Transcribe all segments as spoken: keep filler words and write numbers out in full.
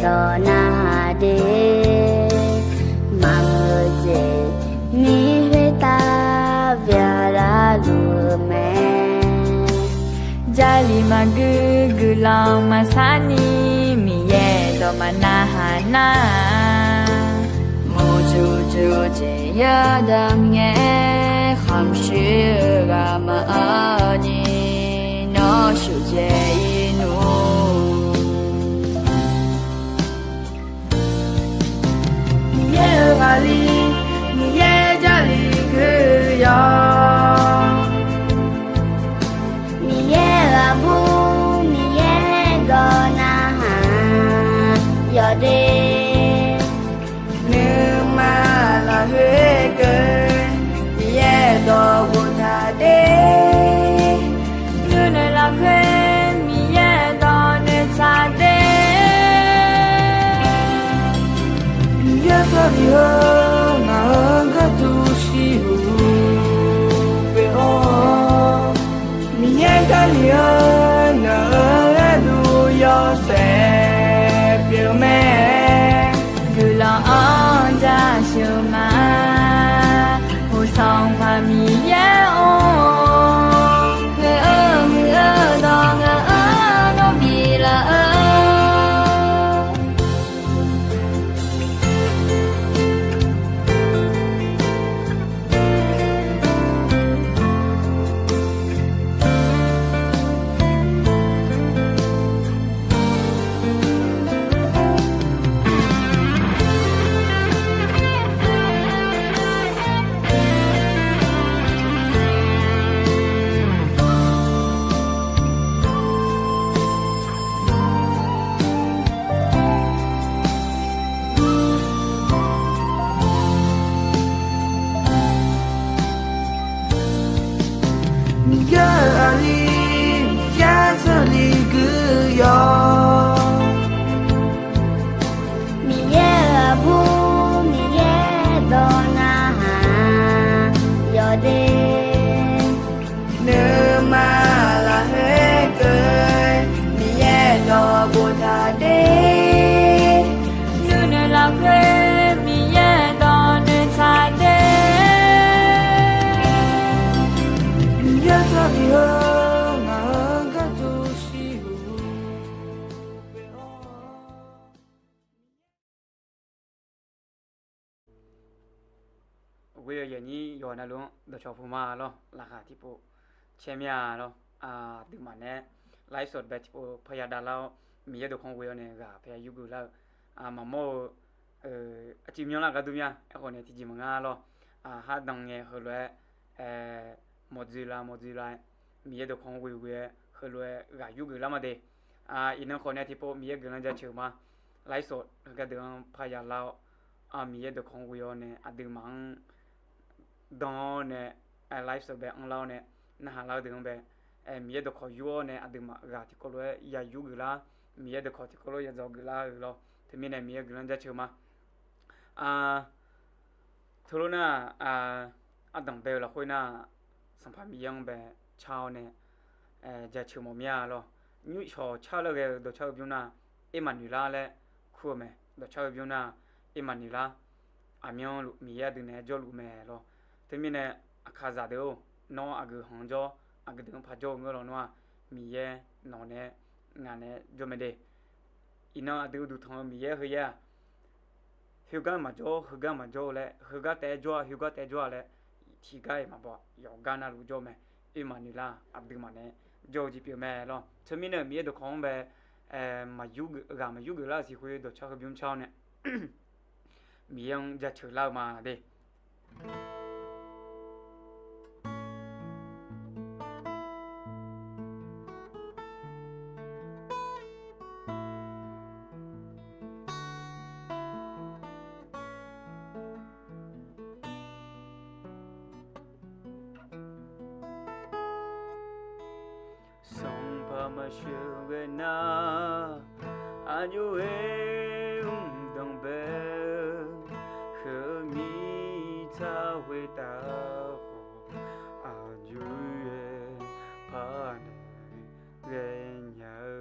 Dawq narhaq de, maqmuiq-eu jeq mir khoertav byaqlar luf-eu mae. Jarlif maqgui guiqlanq maqsar ni, Miqyaer dawq maqnarhaq nar-aq, murjur jur jeq yadaq ngae, khamq shuir-eu ghaq maqanr ni, nawr sheuqdzae ir nmr. Miqyaer-euq ghaqli, Miqyaer Jarlif gui yawq. Miqyaer-euq aqbur, Miqyaer dawq narhaq yawq de. Nuima lafkhoer geur, Miqyaer dawq boftaq de. Nuinoeq lafkhoer Miqyaer dawq noeqtsaq de. Miqyaer Jarlif-eu ngaq-euq gharduq shir-euq pyeuf-awr, Miqyaer Jarlif-eu ngaq-euq gharduq yawshaef pyeuf mae. Guiqlanq-anr jaceuq ma. Uqsanqpaq Miqyaer-or, ghae-eu muiq-eu dawq ngaq-anr nawr biflaf-eu. Miqyaer-euq aqli, Miqyaer Jarlif gui yawq. Miqyaer-euq aqbur, Miqyaer dawq narhaq yawq de. Nuima lafkhoer geur, Miqyaer dawq boftaq de. Nuinoeq lafkhoer Miqyaer dawq noeqtsaq de. Miqyaer Jarlif-eu ngaq-euq gharduq shir-euq pyeuf-awr. Ghoe-eu yawqnyir yawqha navluf-anr dawqcawq puq ma lawr, laqkhaq tiqpov caer mir-a lawr. Aqduimaf nae-aer ไลฟ์สด bae tiqpov parya davlar-awr, Miqyaer dawqkawq ghoe-awr nae ghaq parya yurgeuf lar-eu, maqmawr-eu, aqcuiv myanrlar gharduq mir-a. Aerkhawf nae tiqjeq maqnga lawr. Hardan ngae heulof-aer mawqdzoe la mawqdzoe la-aer, Miqyaer dawqkawq ghoe ghoe-aer heulof-aer ghaq yurgeuf lar ma de. Iqnan khawf nae tiqpov Miqyaer guiqlanq jaceuq ma. ไลฟ์สด heugar deuq-anr parya lar-awr, Miqyaer dawqkawq ghoe-awr nae aqduimaf-anr dan-awr nae, ไลฟ์สด bae anrlar-awr nae narhaq lar-eu deuq-anr bae, Miqyaer dawqkawq yur-awr nae aqduimaf ghaq tiqkawv lof-aer ya yurgeuf lar, Miqyaer dawqkawq tiqkawv lof-aer ya dzawgeuf lar-eu lawr. Teumirnae Miqyaer guiqlanq jaceuq ma. Teulof nar, ardanq bae-eu lafkhoer nar, Sanqpaq Miqyaer-anr bae car-awr nae jaceuq mawf mir-a lawr. Nymrcawq car laer ghae-eu dawqcar heubymr nar, Ermaqnoeqlar laer kur-eu mae. Dawqcar heubymr nar, Ermaqnoeqlar, aqmyanluf Miqyaer aqdui naeq-aer jawrluf mae lawr. Teumirnae, aqkaqzaq deuq-or, nawr aqgeu khanq-anr jawr, aqgeu deuq-anr par jawr-eu ngeur lawnmr-aq, Miqyaer nawq naeq-aer ngaq naeq-aer jawr mae de. Iqnan aqdui uqduq tanq-eu Miqyaer heuyaer-aq, khoergar maqjawr heugar maqjawr-eu laer, heugar taef-aer jawr-a heugar taef-aer jawr-a laer, tiqgar-iq maqbaw yawqgar navluf jawr-eu mae. Ermaqnoeqlar aqduimaf naeq-aer jawr-eu jeq pyeuf mae lawr. Teumirnae Miqyaer dawqkawq-anr bae, ghaq maqyur geuf lar-euq siq khoer dawqcar heubymr car-awr nae Miqyaer-anr jaceuq lar-eu ma de. Sanqpaq maqsheuq ghae nar, aqjox-aer mqdanq bae-eu, heu mirtsaq khoertav khawf, aqjox-aer par nae ghaenya-eu.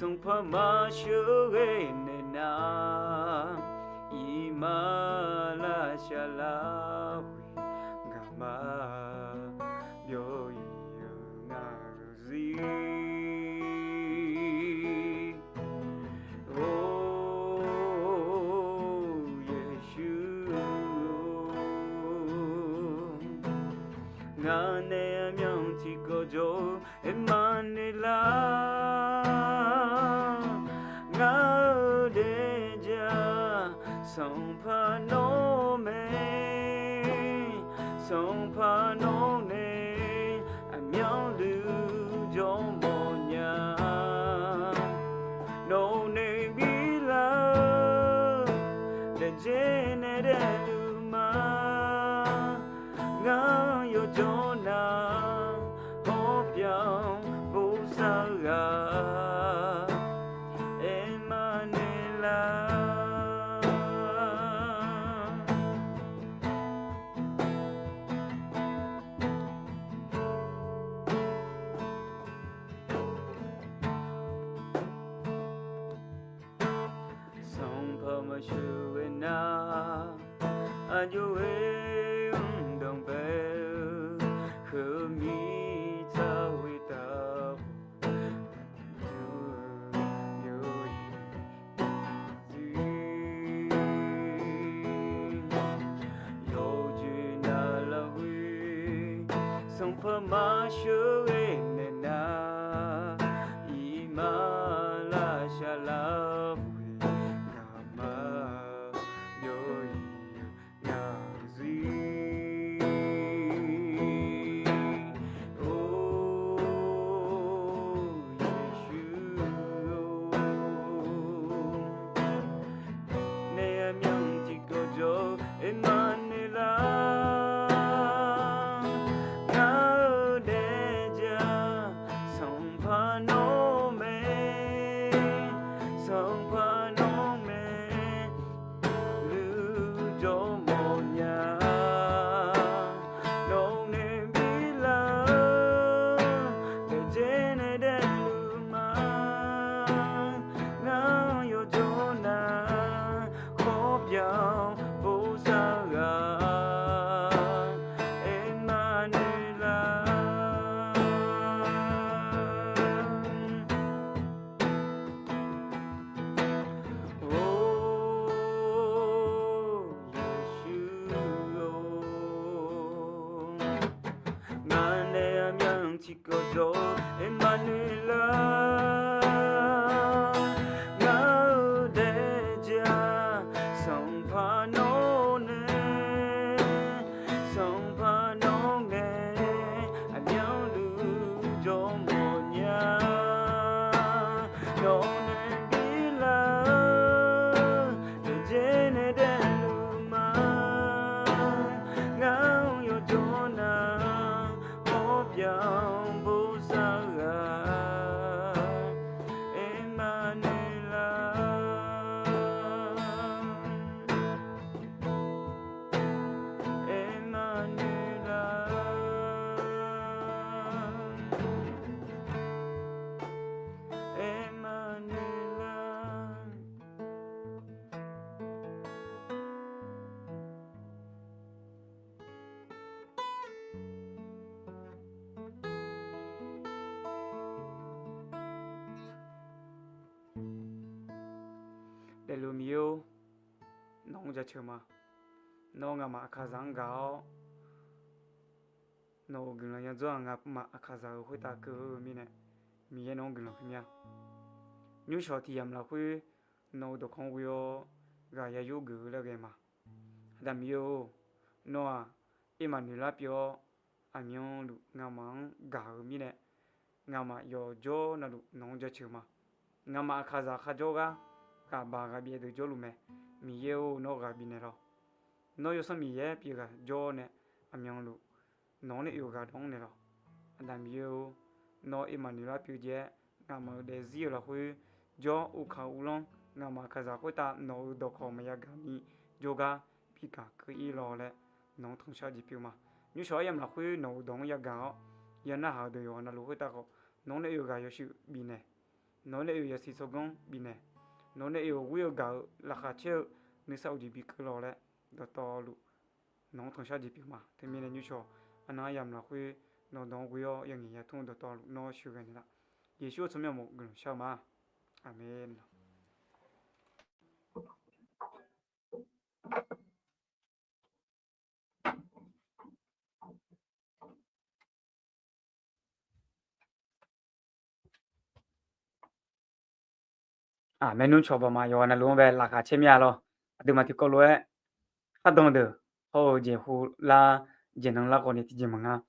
Sanqpaq maqsheuqghae naeqnav, iqmalavshav larhuiq ngaqmaf byov-iq-eu ngaq-euq zir. Or, Yeqsur-or, ngaq nae aqmyanluf tiqkawv jawr-eu Aqmaqnaeqlav, ngar-eu daefzir-aq, Sanqpaq nawr mae. Sanqpaq nawr nae aqmyanluf jawr mawfnya. Nawq-eu nae bi lar-eu daefzir nae daefluf ma. Ngar yawjawr nar, hawbyan bosav ghaq, Aqmaqnaeqlav. Sanqpaq maqsheuqghae nar, aqjox-aer mqdanq bae-eu, heu mirtsaq khoertav yawqjeq navluf lafkhoer, Sanqpaq maqsheuqghae naeqnav, iqmalavshav larhuiq ngaqmaf byov-iq-eu ngaq-euq zir. Or, Yeqsur-or, nae aqmyanluf tiqkawv jawr-eu Aqmaqnaeqlav, ngar-eu daefzir-aq, Sanqpaq nawr mae. Sanqpaq nawr mae. Luf jawr mawfnya. Nawq-eu nae bi lar-eu daefzir nae daefluf ma. Ngar yawjawr nar, hawbyan bosav ghaq, Aqmaqnaeqlav. Or, Yeqsur-or, ngaq nae aqmyanluf tiqkawv jawr-eu Aqmaqnaeqlav, ngar-eu daefzir-aq, Sanqpaq nawr nae, Sanqpaq nawr nae aqmyanluf jawr mawfnya. Nawq-eu nae bi lar-eu daefzir nae daefluf ma. Ngar yawjawr nar, hawbyan bosav ghaq, Aqmaqnaeqlav. Aqmaqnaeqlav, Aqmaqnaeqlav. Daefluf Miqyaer-or, nawq-anr jaceuq ma. Nawr nga'maf aqkaqzaq-anr gaq-awr, nawq-euq guiqlanq yadzawr-aq, nga'maf aqkaqzaq-euq khoertav keuv-eu mirnae, Miqyaer nawq-anr guiqlanq heumya. Nymrshawq tiq yamq lafkhoer nawq-euq dawqkawq-anr ghoe-awr ghaq ya yur geuf-eu laer ghae ma. Aqda Miqyaer-or, nawr-aq, Ermaqnoeqlar pyeuf-awr, aqmyanluf nga'maf-anr gaq-eu mirnae, nga'maf yawqjawr navluf nawq-anr jaceuq ma. Nga'maf aqkaqzaq kharjawr gar ghaqbaq ghaqbyaev deuq jawrluf mae. Miqyaer-or, nawr ghaq bifnaeq lawq. Nawr Yawsanr Miqyaer pyeuf ghaq jawr nae, aqmyanluf nawq-anr nae oeq ghaq dawq-anr naeq lawq. Aqda Miqyaer-or, nawr Ermaqnoeqlar pyeuf jaev-aer, nga'maf-euq daefzir-euq lafkhoer jawr, uvkaq uvlanr nga'maf aqkaqzaq khoertav nawq-euq dawqkawq maqya gaq ni jawrgar bi gaq keuv-ir lawq laer nawq-anr tanqshar jeq pyeuf ma. Nymrshawq aryamq lafkhoer nawq-euq dawq-anr yagaq-awr, ya narhaq-eu deuq yawqghaq navluf khoertav khawf, nawq-anr nae oeq ghaq yawshuif bifnaeq Nawq-anr nae oe-euq yasiq tsawrganr bifnaeq, nawq-anr nae oe-euq ghoer-eu gaq-eu laqkhaq caer-eu nuisar uqjeq bikeuv lawq laer dawqtawvluf nawq-anr tanqshar jeq pyeuf ma. Teumirnae nymrcawq arnan aryamq lafkhoer nawq dawq-anr ghoe-awr yangaeq yatmr-eu dawqtawvluf nawr sheuqghae naeqlaf. Yeqsur-euq tsawrmyanr mawf guiqlanq shar-eu ma. Aqmeq. Aqmeq. Nymrcawq baqmaf yawqghaq navluf-anr bae laqkhaq caer mir-a lawr. Aqduimaf tiqkawv lof-aer khardan deuq hawr-eu jeqhu lar, jeqnan lar khawf ni tiqjeq maqnga.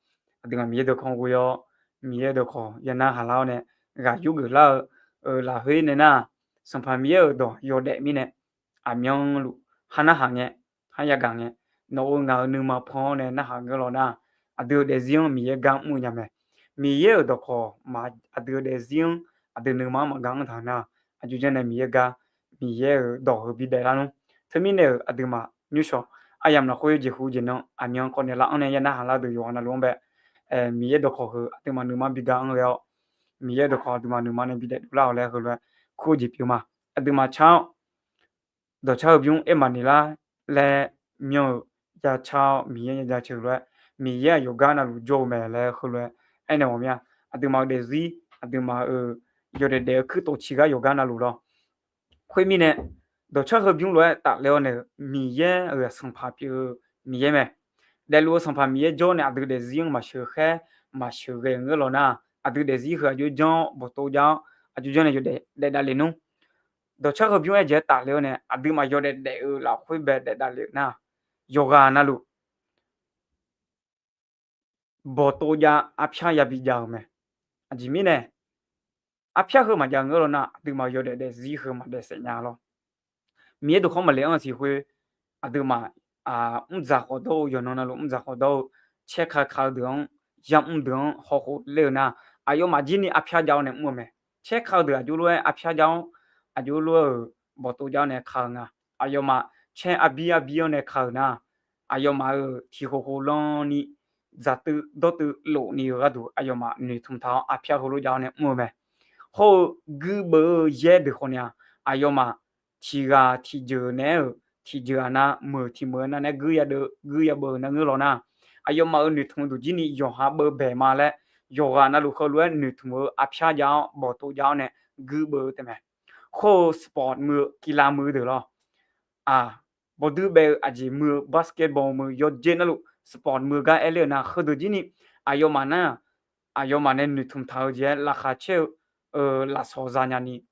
Aqduimaf Miqyaer dawqkawq ghoe-awr, Miqyaer dawqkawq yanar haq lar-awr nae ghaq yurgeuf lar-eu lafkhoer nae nar, Sanqpaq Miqyaer-euq dawq yawdaef mirnae aqmyanluf har narhaq ngae, har yagaq ngae, nawq-euq ngaq-euq nuima pan-awr nae narhaq ngeur lawq nar, aqdui-euq daefzir-anr Miqyaer gar mr-eu nya mae. Miqyaer-euq dawqkawq maq aqdui-euq daefzir-anr aqdui nuima-anr maqgar mr taq-eu nar, aqjox janr nae Miqyaer gar, Miqyaer-euq dawq heu bidaef lar nmr. Teumirnae-euq aqduimaf nymrcawq aryamq lafkhoer jeqhu jeqnan aqmyan kawv naeq lar-anr nae yanar haq lar deuq yawqghaq navluf-anr bae, Miqyaer dawqkawq heu aqduimaf nuima-anr bigar anr ghae-awr, Miqyaer dawqkawq aqduimaf nuima nae bidaef dovlar-awq laer heulof-aer kur-eu jeq pyeuf ma. Aqduimaf car-awr dawqcar heubymr aermaqnoeq lar laer myanr-eu, jacar-awr Miqyaer nya jaceuq lof-aer, Miqyaer aqyawf gar navluf jawr-eu mae laer heulof-aer aernaeq mawf mir-a. Aqduimaf-euq daefzir, aqduimaf-euq yawdaef daef-eu kuirtof ciqgar yawqgar navluf lawr. Khoermirnae, dawqcar heubymr lof-aer tafler-awr nae-euq Miqyaer-euq Sanqpaq pyeuf-eu Miqyaer mae. Daefluf-eu Sanqpaq Miqyaer jawr nae aqdui daefzir-anr maqsheuq khaer, maqsheuq ghae-eu ngeur lawq nar, aqdui daefzir heu aqjox janr-awr bawqtov jav-awr, aqjox janr nae yawdaef daef davlef nmr. Dawqcar heubymr aer jeq-aer tafler-awr nae aqduimaf yawdaef daef-eu lafkhoer bae daef davlef-euq nar, yawqghaq navluf bawqtov jav arpyar yabi jav-euq mae. Aqjeq mirnae, arpyar heu maqjav-eu ngeur lawq nar, aqduimaf yawdaef daefzir heu maqdaef saef nya lawr. Miqyaer dawqkawq maqle-anr siq khoer, aqduimaf mrdzaq khawf dawr-eu, yawqnan navluf mrdzaq khawf dawr-eu, caer ka ka-eu deuq-anr, yamr deuq-anr hawkhof ler-eu nar, aqyawfmaf jir ni arpyar jav-awr nae mr-eu mae. Caer ka-eu deuq aqjox lof-aer arpyar jav-awr, aqjox lof-aer-euq bawqtov jav-awr nae ka-eu nga. Aqyawfmaf caer arbir arbir-awr nae ka-euq nar, aqyawfmaf-euq tiq khof khof lan ni dzaqtuiv dawrtuiv lof ni-eu gharduq aqyawfmaf noeqtmq taq-awr arpyar heulof jav-awr nae mr-eu mae. Hawr-eu guirbeuv-eu yaer deuq khawf ni-a, aqyawfmaf tiq ghaq tiqjeuq naeq-aer-euq tiqjeuq aqnav meuq tiq meuq aqnav naeq-aer guir yadeuv guir yabeuv-eu nar ngeur lawq nar, aqyawfmaf-euq noeqtmq-eu duq jir ni yawqha beuv baeq ma laer, yawqghaq navluf heulof-aer noeqtmq-eu arpyar jav-awr bawqtov jav-awr nae guirbeuv-eu taef mae. Hawr-eu sport muiv-eu กีฬา muiv-eu deuq lawr. Bawqdui baef-eu aqjeq muiv-eu basketball muiv-eu yawqjeq navluf sport muiv-eu gar aer ler-eu nar, heudeuq jir ni aqyawfmaf nar, aqyawfmaf nae noeqtmq taq-eu jeq-aer laqkhaq caer-eu lafsawq za nya ni,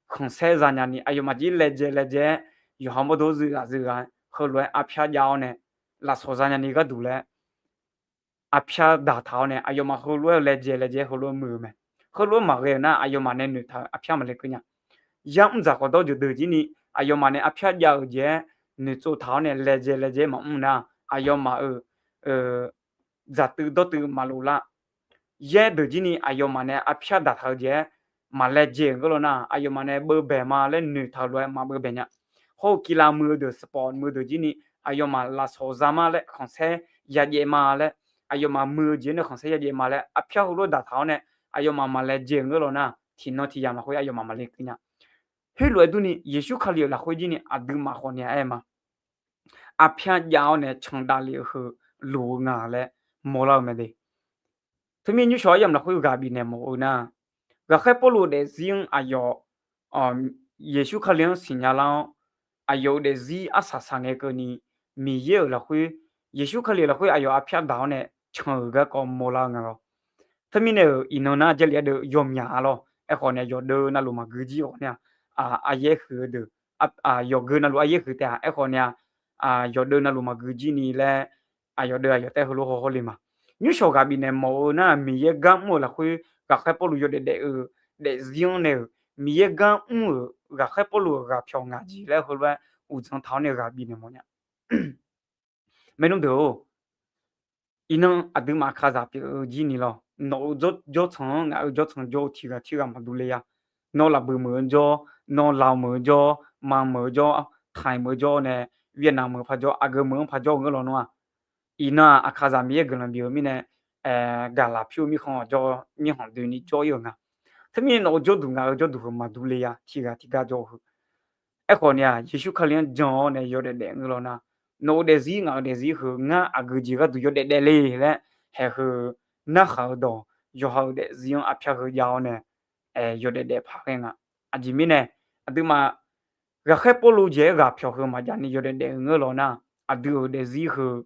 khanqsaer za nya ni, aqyawfmaf jir laejae laejae-aer yawqha mawrdo zuiv ghaq zuiv ghaq heulof-aer arpyar jav-awr nae lafsawq za nya ni gharduq laer arpyar daqtaq-awr nae aqyawfmaf heulof-aer laejae laejae-aer heulof-aer muiq-eu mae. Heulof-aer maqghae-euq nar, aqyawfmaf nae noeqtaq-euq arpyar maqle keuv nya. Yar mrdzaq khawf dawr jeuq deuq jir ni aqyawfmaf nae arpyar jav-euq jeq-aer noeqtsov taq-awr nae laejae laejae-aer maqmr nar, aqyawfmaf-euq dzaqtuiv dawrtuiv maqlof lar. Yaer deuq jir ni aqyawfmaf nae arpyar daqtaq-eu jeq-aer maqlaejae-euq ngeur lawq nar, aqyawfmaf nae beuv baeq ma laer noeqtaq-eu lof-aer maqbeuv baeq nya. Hawr-eu กีฬา muiv-eu deuq sport muiv-eu deuq jir ni aqyawfmaf lafsawq za ma laer khanqsaer yajaev ma laer, aqyawfmaf muiv-eu jeq nae khanqsaer yajaev ma laer arpyar heulof daqtaq-awr nae aqyawfmaf maqlaejae-euq ngeur lawq nar, tiqnan tiq yamq lafkhoer aqyawfmaf maqle keuv nya. Khoerlof-aer durni Yeqsur Kali-euq lafkhoer jir ni aqduimaf khawf ni-a aer ma. Arpyar jav-awr nae can davlef-eu heu loq-eu nga laer mawrlar-eu mae de. Teumir nymrshawq aryamq lafkhoer ghaq bifnaeq mawf-eu nar, ghaqkhaer Pawrluv daefzir-anr aqyawf Yeqsur Kali-anr siqnya lar-awr, aqyawf-euq daefzir arsaq saq ngae keuvni, Miqyaer-euq lafkhoer, Yeqsur Kali-euq lafkhoer aqyawf arpyar daq-awr nae can-euq garkawv mawrlar-eu nga lawr. Teumirnae-euq iqnan nar Jarlif ardeuv yawmyaq-a lawr. Aerkhawf nae yawqdeuv navluf maqgui jir khawf nar-aq, aryaer huiq-eu deuq, yawqgeu navluf aryaer huiq taef-aq, aerkhawf nae-aq, yawqdeuv navluf maqgui jir ni laer, aqyawf deuv aqyawf taef heulof haw hawle ma. Nymrshawq ghaq bifnaeq mawf-eu nar, Miqyaer gar mr-eu lafkhoer ghaqkhaer Pawrluv yawdaef daef-eu daefzir-anr nae-euq Miqyaer gar mr-euq ghaqkhaer Pawrluv-euq ghaqpyawq ngaq jeq laer heulof-aer uqdzan taq-awr nae ghaq bifnaeq mawf nya. Maernmr deuq-or, iqnan aqduimaf kazaq pyeuf-eu jir ni lawr. Nawq-euq jawrtsanq-anr ngaq-euq jawrtsanq jawr-eu tiq ghaq tirghaq maqdur le-a. Nawr Laqbuiq meuq-eu jawr, nawr Lav meuq-eu jawr, Ma meuq-eu jawr, Taiq meuq-eu jawr nae, Vietnam meuq-eu par jawr, aqgeu meuq-anr par jawr-eu ngeur lawq nar-aq, iqnan-aq aqkaqzaq Miqyaer guiqlanq bif-eu mirnae, gaqlaq pyur-eu mirkhanq jawr, mirkhanq doeni jawr ir-euq nga. Teumirnae nawq-eu jawrduq ngaq-eu jawrduq heu maqdur le-a, tiqghaq tiqgar jawr-eu heu. Aerkhawf ni-aq, Yeqsur Kali-anr jan-awr nae yawdaef daef ngeur law nar, nawq-eu daefzir ngaq-eu daefzir heu ngar aqgeujeq gharduq yawdaef daef le laer, haeq heu narhaq-eu dawq yawqha-euq daefzir-anr arpyar heu jav-awr nae yawdaef daef paq ghae nga. Aqjeq mirnae, aqduimaf ghaqkhaer Pawrluv jeq-aer ghaq pyawq heu maqjav ni yawdaef daef-eu ngeur law nar, aqdui-euq daefzir heu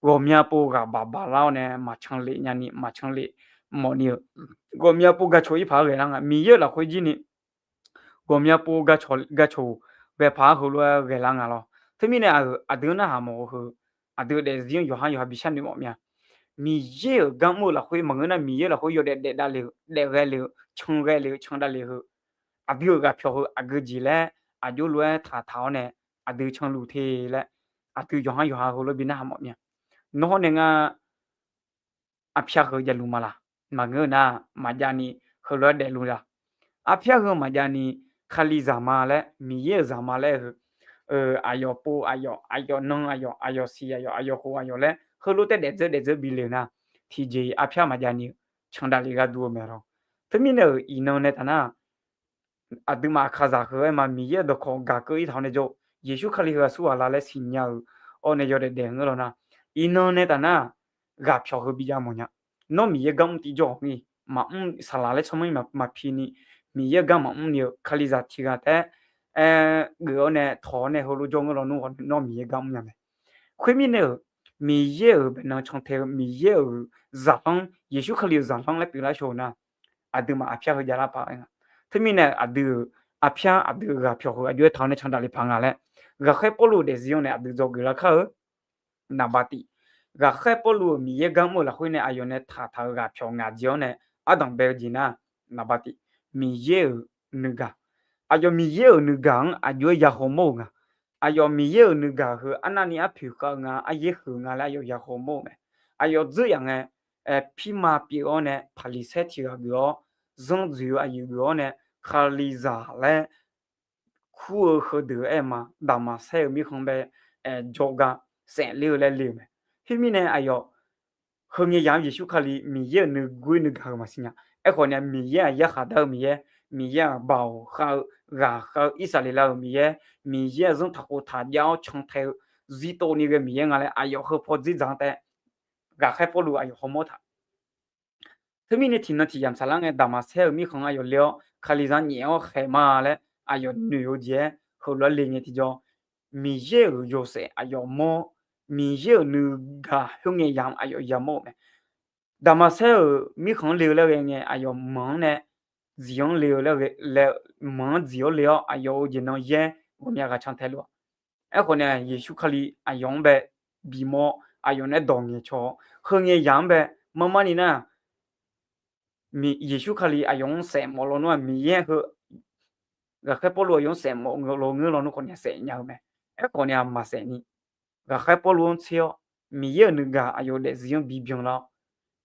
ghawqmya pov ghaq baq baq lar-awr nae maqcan lef nyani maqcan lef mawfni-eu, ghawqmya pov gacawq-ir paq-aer ghaelar nga. Miqyaer-euq lafkhoer jir ni ghawqmya pov gacawq ghae paq-aer heulof-aer ghaelar nga lawr. Teumirnae aqdui-anr narhaq mawf-eu heu, aqdui-euq daefzir-anr yawqhar yawqha bi sharnoeq mawf mya. Miqyaer-euq gar mr-eu lafkhoer maqngeur nar, Miqyaer lafkhoer yawdaef daef davle-eu, daef ghae le-eu, can ghae le-eu, can davle-eu, aqdui-euq ghaq pyawq heu aqgeujeq laer aqjox lof-aer taqtaq-awr nae aqdui canluf te laer, aqdui yawqhar yawqha heulof bi narhaq mawf mya. Nawr hawr nae ngar arpyar heu javluf ma laq? Maqngeur-eu nar maqjav ni heulof-aer daefluf la? Arpyar heu maqjav ni Kalizaq ma laer, Miqyaer-euq zaq ma laer heu, aqyawf pov aqyawf, aqyawf nan aqyawf, aqyawf siq aqyawf, aqyawf khof aqyawf laer heulof taef daefdzeur daefdzeur bile-eu nar, tiqjeq-iq arpyar maqjav ni-eu can davle ghardur-eu mae lawr. Teumirnae-euq iqnan nae taf nar, aqduimaf aqkaqzaq heu-aer ma Miqyaer-euq dawqkawq gaq keuv-ir taq-awr nae jawr-eu Yeqsur Kali heu aqsurghaq la laer siqnya-euq awr nae yawdaef daef-eu ngeur law nar, iqnan nae taf nar ghaq pyawq heu bi jav mawf nya. Nawr Miqyaer gar mr tiv jawr-awq ni, maqmr saqlaq laer tsawrmyanr maqpi ni, Miqyaer-eu gar maqmr ni-eu Kalizaq tiq ghaq taef-aer geuf-awr nae tawq-awr nae heulof jawr ngeur lawnmr ghawqni nawr Miqyaer gar mr nya mae. Khoermirnae-euq Miqyaer-euq baeqnan cantae-eu Miqyaer-euq zaqlanr, Yeqsur Kali-euq zaqlanr laer pyeuflar shaw-eu nar, aqduimaf arpyar heu javlar paq-aer nga. Teumirnae aqdui-euq arpyar aqdui-euq ghaq pyawq heu aqjox-aer taq-awr nae can davle paq nga laer, ghaqkhaer Pawrluv-euq daefzir-anr nae aqdui dzawgeuf lar kar-eu. Naqbav tif, ghaqkhaer Pawrluv-euq Miqyaer gar mr-eu lafkhoer nae aqyawf nae taqtaq-euq ghaq pyawq ngaq jeq-awr nae ardanq bae-eu jeq nar, naqbav tif, Miqyaer-euq nuigaq. Aqyawf Miqyaer-euq nuigaq-anr aqjox-aer ya hawmawr-euq nga. Aqyawf Miqyaer-euq nuigaq heu arnavni arpoeq khav-eu nga, aryaer huiq nga laer aqyawf ya hawmawr-euq mae. Aqyawf dzeur yaf ngae, pirma pyeuf-awr nae Paqliqsaer tiq ghaq geuf-awr, zanr dzoeq-eu aqyuif geuf-awr nae, Kalizaq laer kur-eu heudeuq-aer ma, Daqmaqsaer-euq mirkhanq bae jawrgar saefler-eu laer le-euq mae. Khoermirnae aqyawf heu ngae yamq-anr Yeqsur Kali Miqyaer-euq nuigoer nuigaq heu maqsiq nya. Aerkhawf ni-a, Miqyaer-aq yarkhaq dar-eu Miqyaer, Miqyaer-aq baoq khav-eu, ghaq khav-eu, Irsaqleqlav-euq Miqyaer, Miqyaer-aq zanrtaq khoftaq jav-awr cantae-eu, zirtov ni ghae Miqyaer nga laer aqyawf heu paw dzerdzaq-anr taef, ghaqkhaer Pawrluv aqyawf hawmawr taq. Teumirnae tiqnan tiq yamq saflar ngae Daqmaqsaer-euq mirkhanq aqyawf le-awr Kalizaq nyaef-awr khaeq ma laer aqyawf noeq-eu jeq-aer heulof-aer le ngae tiqjawr, Miqyaer-euq yawshaef aqyawf mawr, Miqyaer-euq nuigaq khoerngae yamq aqyawf yamawr-euq mae. Daqmaqsaer-euq mirkhanq-anr le-eu laer ghae ngae aqyawf manq-anr nae dziq-anr le-eu laer, manq-anr dziq-awr le-awr aqyawf-euq jeq nan yaer ghawqmya ghaq cantae luf-a. Aerkhawf nae Yeqsur Kali aqyawf-anr bae bimawr, aqyawf nae dawq ngaeqcawq-awr heungae yamq-anr bae marmar ni nar, Yeqsur Kali aqyawf-anr saef mawf lawnmr-aq Miqyaer heu ghaqkhaer Pawrluv aqyawf-anr saef mawf lawnmr khawf ni saef nya-eu mae. Aerkhawf ni-a maqsaef ni, ghaqkhaer Pawrluv-anr tser-awr Miqyaer-euq nuigaq aqyawf daefzir-anr bibyan lar-awr,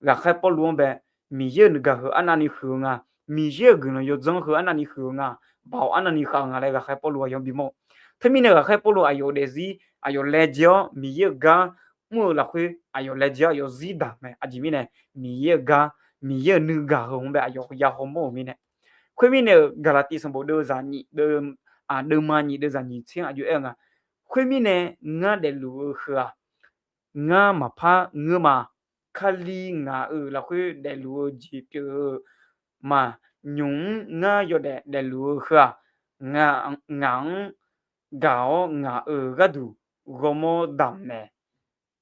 ghaqkhaer Pawrluv-anr bae Miqyaer-euq nuigaq heu arnavni huiq-eu nga, Miqyaer-euq guiqlanq yawdzanr heu arnavni huiq-eu nga, baoq arnavni khav-eu nga laer ghaqkhaer Pawrluv aqyawf-anr bimawr-eu. Teumirnae ghaqkhaer Pawrluv aqyawf-euq daefzir aqyawf laejae-awr Miqyaer-euq gar mr-eu lafkhoer aqyawf laejae-awr aqyawf zir daq mae. Aqjeq mirnae Miqyaer-euq gar, Miqyaer-euq nuigaq heu-anr bae aqyawf ya hawmawr-euq mirnae. Khoermirnae-euq Gaqlaqtiv sanqbof deuvzaq nyiq, deuvma nyiq deuvzaq nyiq tser-anr aqjox aer-eu nga. Khoermirnae ngar daefluf-eu heu-aq, ngar maqpar ngeur ma. Kali ngaq-euq lafkhoer daefluf-eu jeq pyeuf-eu ma. Nymq-mr ngar yawdaef daefluf-eu heu-aq, ngaq-anr gaq-awr ngaq-euq gharduq ghawrmawr damq naeq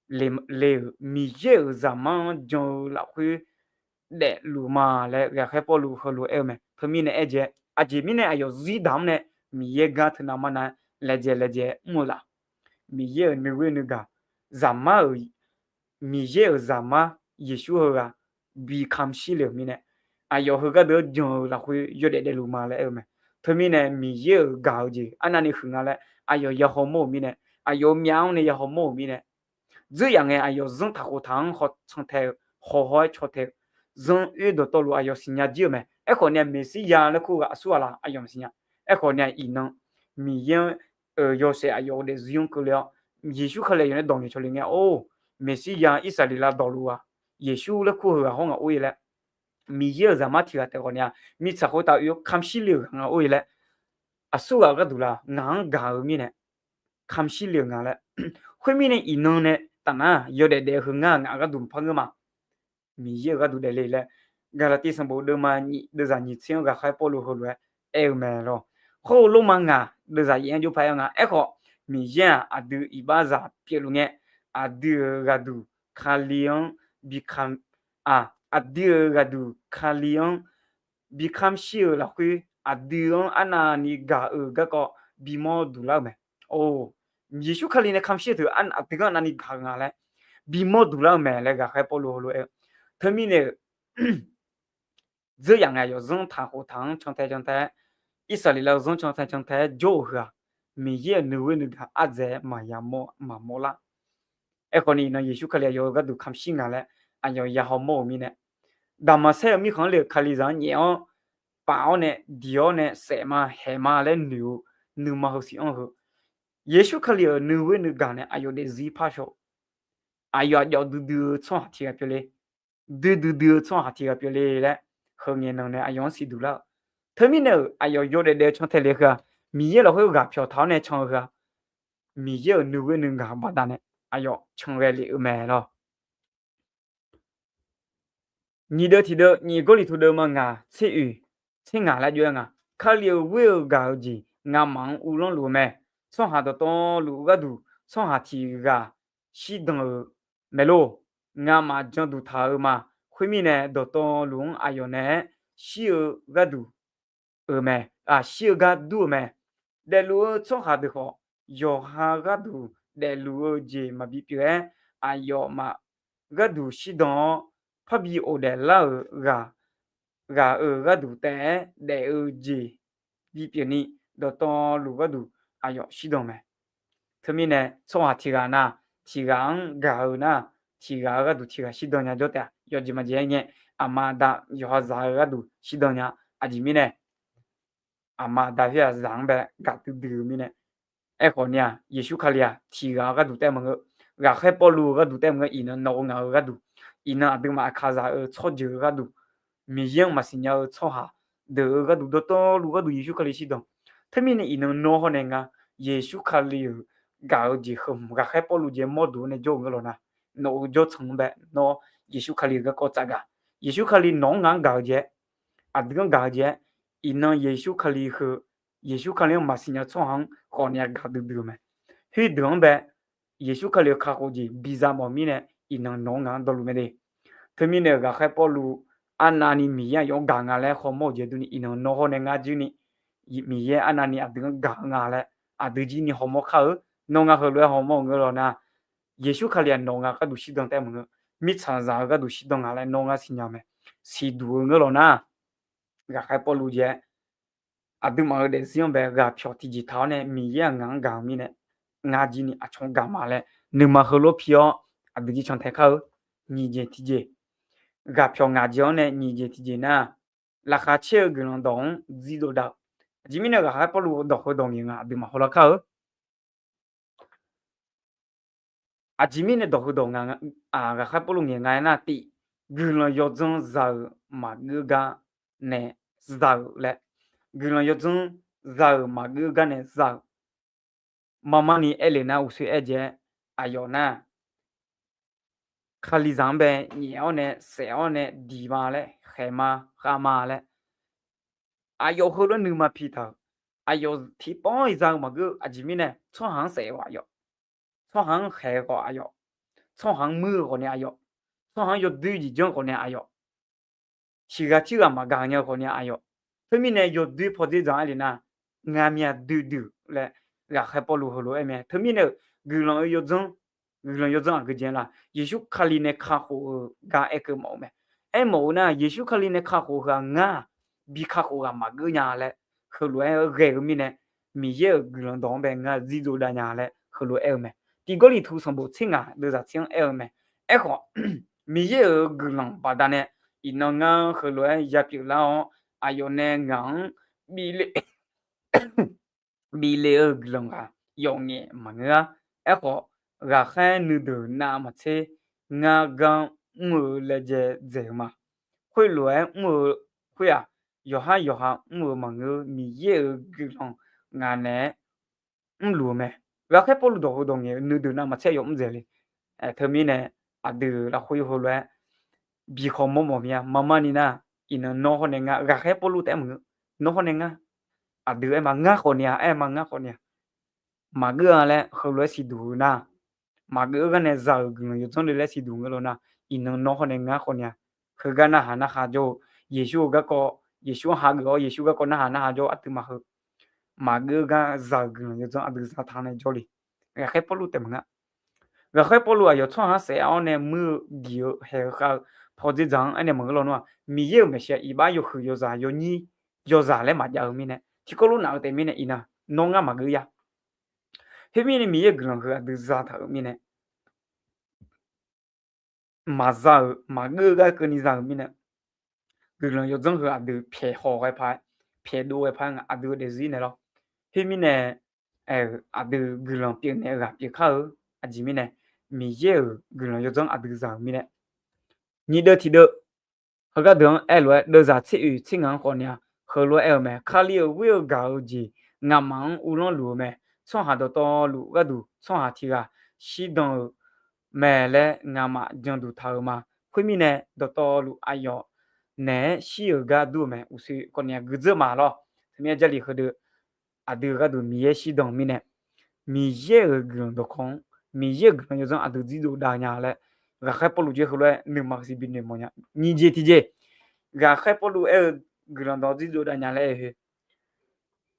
le-euq Miqyaer-euq Zaqmar-anr jan-eu lafkhoer daefluf ma laer ghaqkhaer Pawrluv heulof-aer-eu mae. Teumirnae aer jae, aqjeq mirnae aqyawf zir daq-anr nae Miqyaer gar teunav mar nav laejae laejae mr-eu laf. Miqyaer-euq nuighoer nuigaq, Zaqmar-euq, Miqyaer-euq Zaqmar Yeqsur heughaq bi kamq shir le-euq mirnae, aqyawf heugar deuq-anr jan-eu lafkhoer yawdaef daefluf ma laer aer-eu mae. Teumirnae Miqyaer-euq gaq-eu jeq arnavni huiq nga laer aqyawf ya hawmawr-euq mirnae, aqyawf-euq myavlar-anr nae ya hawmawr-euq mirnae, dzeur yaf ngae aqyawf zanrtaq khoftaq-anr haw cantae-eu, hawhaw-aer caw tae-eu, zanr oer dawqtawvluf aqyawf siqnya jir-eu mae. Aerkhawf ni-a Meqsirya laer kur ghaq aqsur ghaq laf aqyawf maqsiqnya. Aerkhawf ni-a iqnan Miqyaer-anr yawshaef aqyawf-euq daefzir-anr keuvle-awr, Yeqsur Kali aqyawf nae dawq ngaeqcawq le ngae, or, Meqsirya Irsaqleqlav dawqluf-aq Yeqsur laer kur heughaq hawr ngaq or-e laer Miqyaer-euq zaqmar tiq ghaq taef ghawqni-a, mirtsaq khoertav oe-awr kamq shir le-euq ghaq nga or-e laer, aqsur ghaq gharduq la ngaq-anr gaq-eu mirnae, kamq shir le-euq nga laer. Khoermirnae iqnan nae tafnar yawdaef daef-eu heu ngar ngaq gharduq maqpar ngeur ma. Miqyaer-euq gharduq daefle laer, Gaqlaqtiv sanqbof deuvma nyiq deuvzaq nyiq tser-anr ghaqkhaer Pawrluv heulof-aer aer-eu mae lawr. Hawr-eu Lormav ngaq deuvzaq yaef-anr jawr paq-aer nga. Aerkhawf, Miqyaer-aq aqdui iqbaxzaq pyeufluf ngae, aqdui-euq ghaqduq Kali-anr bi kam, aq, aqdui-euq ghaqduq Kali-anr bi kamq shir-euq lafkhoer, aqdui-anr arnavni gaq-euq garkawv bimawr duq lar-eu mae. Or, Yeqsur Kali nae kamq shir-eu teu aqdui-anr arnavni gaq-eu nga laer bimawr duq lar-eu mae laer ghaqkhaer Pawrluv heulof-aer-eu. Teumirnae-euq, dzeur yaf ngae aqyawf zanr taq khof taq-anr cantae cantae-aer, Irsaqleqlav-eu zanr cantae cantae-aer jawr-euq heu-aq, Miqyaer-euq nuighoer nuigaq ardzaeq-aer maqya mawr maqmawr lar. Aerkhawf ni iqnan Yeqsur Kali aqyawf-euq gharduq kamq shir nga laer aqyawf ya hawmawr-euq mirnae, Daqmaqsaer-euq mirkhanq-anr le-euq Kalizaq-anr nyaef-awr, paf-awr nae diq-awr nae saef ma haeq ma laer noeq-eu nuima heu siq-anr heu, Yeqsur Kali-euq nuighoer nuigaq nae aqyawf daefzir par shaw-eu, aqyawf aqjox duidui-eu tsawrhaq tiq ghaq pyeufle, duidui dui-eu tsawrhaq tiq ghaq pyeufle laer, heu ngaenan nae aqyawf-anr siqduq lar-eu. Teumirnae-euq aqyawf yawdaef daef-eu cantae le heu-aq, Miqyaer lafkhoer ghaq pyawq taq-awr nae can-eu heu-aq, Miqyaer-euq nuighoer nuigaq baqdanae aqyawf can ghae lef-eu mae lawr. Nyiq deuv tiq deuv, nyiq Gawrliqtu deuvma ngaq tser oeq tser ngaq laer jov-aer nga. Kali-euq ghoer-eu gaq-eu jeq ngamaf-anr uvlanr luf-eu mae. Tsawrhaq dawqtawvluf gharduq tsawrhaq tiq ghaq shirdan-euq mae lor. Ngamaf janduq taq-eu ma. Khoermirnae, dawqtawvluf-anr aqyawf naeq-aer shir-eu gharduq-euq mae. Aq, shir-eu gar dur-eu mae. Daefluf-eu tsawrhaq deuq khawf, yawqha gharduq daefluf-eu jeq maqbi pyeuf-aer, aqyawfmaf gharduq shirdan-awr, parbi ghofdaef lar-euq ghaq, ghaq-euq gharduq taef-aer daef-eu jeq bipyeuf ni, dawqtawvluf gharduq aqyawf shirdan mae. Teumirnae tsawrhaq tiq ghaq nar, tiq ghaq-anr gaq-eu nar, tiq ghaq-eu gharduq tiq ghaq shirdan nya jawr taef-a. Yawjeq maqjeq-aer ngae, aqma aqda yawqha zaq-eu gharduq shirdan nya. Aqjeq mirnae, aqma aqda khoer-aq zaq-anr bae gaq duidui-eu mirnae. Aerkhawf ni-aq, Yeqsur Kali-aq tiq ghaq-eu gharduq taef maqngeur, ghaqkhaer Pawrluv-eu gharduq taef maqngeur, iqnan nawq-eu ngaq-eu gharduq, iqnan aqduimaf aqkaqzaq-eu tsawrjeuq-eu gharduq, Miqyaer-anr maqsiq nya-eu tsawrhaq deuq-eu gharduq, dawqtawvluf gharduq Yeqsur Kali shirdan. Teumirnae iqnan nawr hawr nae ngar Yeqsur Kali-euq gaq-eu jeq heu hmq ghaqkhaer Pawrluv jeq mawrduq-awr nae jawr-eu ngeur lawq nar, nawq-eu jawrtsanq-anr bae nawr Yeqsur Kali-euq garkawv tsafgaq. Yeqsur Kali nawq-anr ngaq-anr gaq-eu jeq-aer, aqdui-anr gaq-eu jeq-aer, iqnan Yeqsur Kali heu, Yeqsur Kali-anr maqsiq nya-eu tsawrhaq-anr khawf ni-a gaq duidui-eu mae. Khoerdeuq-anr bae Yeqsur Kali-euq kakhof jeq biza mawf mirnae, iqnan nawq-anr ngaq-anr dawqluf mae de. Teumirnae-euq ghaqkhaer Pawrluv arnavni Miqyaer aqyawf-anr gaq nga laer hawmawr-eu jeq durni, iqnan nawr hawr nae ngar jirni Miqyaer arnavni aqdui-anr gaq-eu nga laer aqdui jirni hawmawr kar-eu. Nawr ngar heulof-aer hawmawr-eu ngeur lawq nar, Yeqsur Kali-aq nawq-eu ngaq gharduq shirdan taef maqngeur, mirtsaqzaq-eu gharduq shirdan nga laer nawr ngar siqnya-eu mae. Siqduq-eu ngeur lawq nar, ghaqkhaer Pawrluv jeq-aer aqduimaf-euq daefzir-anr bae ghaqpyawq tiqjeq taq-awr nae Miqyaer-aq ngaq-anr gaq-eu mirnae, ngar jirni aqcawq gaq ma laer nuima heulof pi-awr aqdui jir cantae kar-eu. Nyiq jeq tiqjeq, ghaqpyawq ngaq jeq-awr nae nyiq jeq tiqjeq nar, laqkhaq caer-eu guiqlanq dawq-anr dzir dovdav-eu. Aqjeq mirnae ghaqkhaer Pawrluv dawq heudawq ngaeq nga aqduimaf hawlar kar-eu. Aqjeq mirnae dawq heudawq nga, ghaqkhaer Pawrluv ngaeq nga aernar, tiq, guiqlanq yawdzanr za-euq maqgeur gar nae za-euq laer, guiqlanq yawdzanr za-euq maqgeur gar nae za-euq. Marmarni aer le nar uqsoer aer jae-aer, aqyawf nar Kalizaq-anr bae nyaef-awr nae saef-awr nae diq ma laer, khaeq ma, khav ma laer, aqyawf heulof-aer nuima pi taq-euq. Aqyawf tiqpawf-anr iq za-eu maqgeur. Aqjeq mirnae tsawrhaq-anr saef-awq aqyawf, tsawrhaq-anr khaeq khawf aqyawf, tsawrhaq-anr muir-eu khawf ni aqyawf, tsawrhaq-anr yawdoer jeq janr khawf ni aqyawf, tiq ghaq tirghaq maqgaq nya-eu khawf ni aqyawf. Teumirnae yawdoer pawdzer dzaq-aer le nar, ngamya doedui laer ghaqkhaer Pawrluv heulof-aer mae. Teumirnae-euq guiqlanq-eu yawdzanr, guiqlanq yawdzanr aqgeu jeq la, Yeqsur Kali nae kakhof-eu gar aerkeuv mawf-eu mae. Aermawf-eu nar, Yeqsur Kali nae kakhof heu-aq ngar bi kakhof ghaq maqgeur nya laer heulof-aer ghae-eu mirnae, Miqyaer-euq guiqlanq dawq-anr bae ngar dzir dovdav nya laer heulof-aer aer-eu mae. Tiq Gawrliqtu sanqbof tser ngaq deuvzaq tser-anr aer-eu mae. Aerkhawf, Miqyaer-euq guiqlanq baqdanae iqnan ngar heulof-aer yapyeuf lar-awr, aqyawf nae ngaq-anr bif le bif le-eu guiqlanq ghaq yawf ngaef maqngeur-ar. Aerkhawf, ghaqkhaer nuideuq navmaqtser ngar gar mr-eu laejae dzaeq-eu ma. khoerlof-aer mr-eu khoer-aq, yawqhar yawqha mr-eu maqngeur, Miqyaer-euq guiqlanq ngaq naeq-aer mrluf-eu mae. Ghaqkhaer Pawrluv dawq heu dawq ngaeq-eu nuideuq nav maqtser yaw mr dzaeq le. Teumirnae aqdui lafkhoer heulof-aer bikhawf mawrmawf mir-a. Maqmar ni nar, iqnan nawr hawr nae ngar, ghaqkhaer Pawrluv taef-aer maqngeur, nawr hawr nae ngar, aqdui aer ma ngar khawf ni-a, aer ma ngar khawf ni-a, maqgeur-a laer heulof-aer siqduq-eu nar, maqgeur-eu gar nae za-euq guiqlanq yawdzanr le laer siqduq ngeur law nar, iqnan nawr hawr nae ngar khawf ni-a. Heugar narhaq narhaq jawr-eu, Yeqsur-eu garkawv, Yeqsur-anr hageuf-awr Yeqsur garkawv narhaq narhaq jawr-eu artuv maqheu, maqgeur-eu gar za-euq guiqlanq yawdzanr aqdui za taq nae jawr le. Ghaqkhaer Pawrluv taef maqngeur. Ghaqkhaer Pawrluv aqyawf tsawrhaq-anr saef-awr nae muir-eu gif-eu haeq-eu khav-eu pawdzer dzaq-anr aernaeq maqngeur lawnmr-aq, Miqyaer-euq maeqshi iqbax yawhuiq yawzaq yawnyir yawzaq laer maqjav-eu mirnae, tiqkawv lof naf-eu taef mirnae iqnan nawr ngar maqgeur ya. Khoermirnae Miqyaer-euq guiqlanq heu aqdui zataq-euq mirnae, maqza-euq maqgeur-eu gar keuvni za-euq mirnae, guiqlanq yawdzanr heu aqdui pyaeq haw ghae paq-aer, pyaeq dov ghae paq-aer nga aqdui-eu daefzir naeq lawr. Khoermirnae, aer-euq aqdui guiqlanq pyeufnaeq-eu ghaq pyeuf kar-eu. Aqjeq mirnae, Miqyaer-euq guiqlanq yawdzanr aqdui za-euq mirnae, nyiq deuv tiq deuv, heugar deuq-anr aerlof-aer deuvzaq tser oeq tser ngaq-anr khawf ni-a, heulof-aer aer-eu mae. Kali-euq ghoer-eu gaq-eu jeq ngamaf-anr uvlanr luf-eu mae. Tsawrhaq dawqtawvluf gharduq tsawrhaq tiq ghaq shirdan-euq mae laer ngamaf janduq taq-euq ma. Khoermirnae, dawqtawvluf aqyawf naeq-aer shir-euq gar dur-eu mae. Uqshoe khawf ni-a guidzeur ma lawr. Teumirnae Jarlif heudeuq aqdui-eu gharduq Miqyaer shirdan-eu mirnae, Miqyaer-euq guiqlanq dawqkawq-anr, Miqyaer-euq guiqlanq yawdzanr aqdui dzirdzov dav nya laer, ghaqkhaer Pawrluv jir heulof-aer nuima siqbi noeqmawf nya. Nyiq jeq tiq jeq, ghaqkhaer Pawrluv aer-eu guiqlanq dawq dzirdzov dav nya laer aer-eu khoer,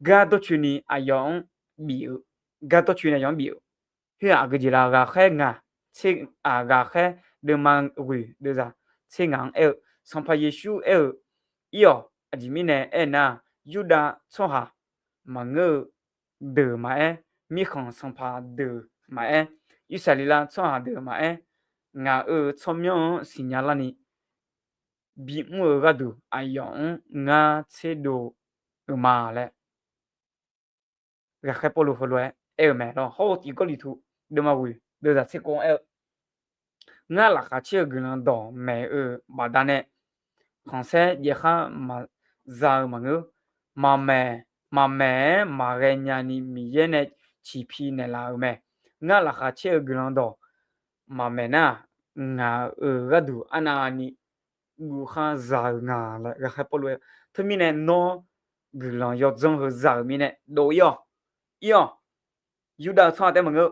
gar dawrcoeni aqyawf-anr bif-eu, gar dawrcoeni aqyawf-anr bif-eu, khoer-aq aqgeu jeq la ghaqkhaer ngaq, ghaqkhaer deuvma ghoeq deuvzaq tser ngaq-anr aer-eu, Sanqpaq Yeqsur aer-eu, ir-awq. Aqjeq mirnae aernar, Yurdav tsawrhaq maqngeur-eu deuq maqaer, mirkhanq sanqpaq deuq maqaer, Irsaqleqlav tsawrhaq deuq maqaer, ngaq-euq tsawrmyanr-anr siqnya larni bimr-eu gharduq aqyawf-anr ngar tserdov-eu ma laer ghaqkhaer Pawrluv heulof-aer aer-eu mae lawr. Hawr-eu tiq Gawrliqtu deuvma ghoeq deuvzaq tser kov-anr aer-eu, ngar laqkhaq caer-eu guiqlanq dawqmaeq-eu baqdanae khanqsaer jaev khar maqza-eu maqngeur. Maqmaeq, maqmaeq-aer maqghae nyani Miqyaer nae ciqpi naeqlaf-euq mae. Ngar laqkhaq caer-eu guiqlanq dawq maqmaeq nar, ngaq-euq gharduq arnavni guv khar za-eu nga laer ghaqkhaer Pawrluv aer-eu. Teumirnae nawr guiqlanq yawdzanr heu za-euq mirnae dov ir-awq. Ir-awq. Yurdav-eu tsawrhaq taef maqngeur,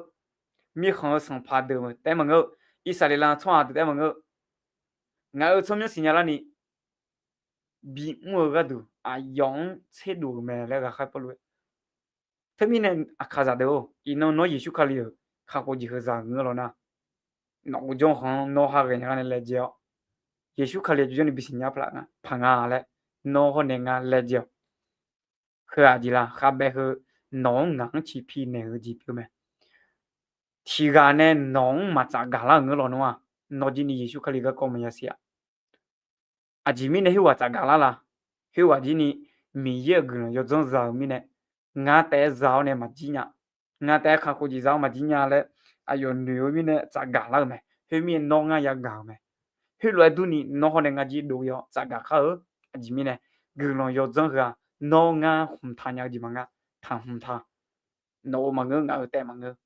mirkhanq-eu sanqpaq deuq taef maqngeur, Irsaqleqlav tsawrhaq deuq taef maqngeur, ngaq-euq tsawrmyanr siqnya larni bimr-eu gharduq aqyawf-anr tserdov-euq mae laer ghaqkhaer Pawrluv aer. Teumirnae aqkaqzaq deuq-or, iqnan nawr Yeqsur Kali-euq kakhof jeq heu za ngeur law nar, nawq-euq jawrkhanq-anr nawr haghae nya gar nae laejae-awr, Yeqsur Kali-aq jawrjawr ni bisiq nya paq nga laer nawr hawr nae ngar laejae-awq. Heu-aq jeq la khavbae heu nawq-anr ngaq-anr ciqpi naeq-eu jeq pyeuf mae. Tiq ghaq nae nawq-anr maqtsaf gaq lar-euq ngeur law nar-aq, nawr jir ni Yeqsur Kali garkawv maqya siq-a. Aqjeq mirnae khoerghaq tsaf gaq lar la? Khoerghaq jir ni Miqyaer-euq guiqlanq yawdzanr za-euq mirnae, ngar taef-aer za-awr nae maqjir nya, ngar taef-aer kakhof jeq za-awr maqjir nya laer aqyawf noeq-eu mirnae tsaf gaq lar-euq mae. Khoermirnae nawr ngar yagaq-euq mae. Khoerlof-aer durni nawr hawr nae ngar jir dov-ir-awr tsaf gaq kar-eu. Aqjeq mirnae guiqlanq yawdzanr heu-aq, nawr ngar hmq taq nya-eu jeq maqnga, taq hmq taq. Nawq-euq maqngeur, ngaq-euq taef maqngeur.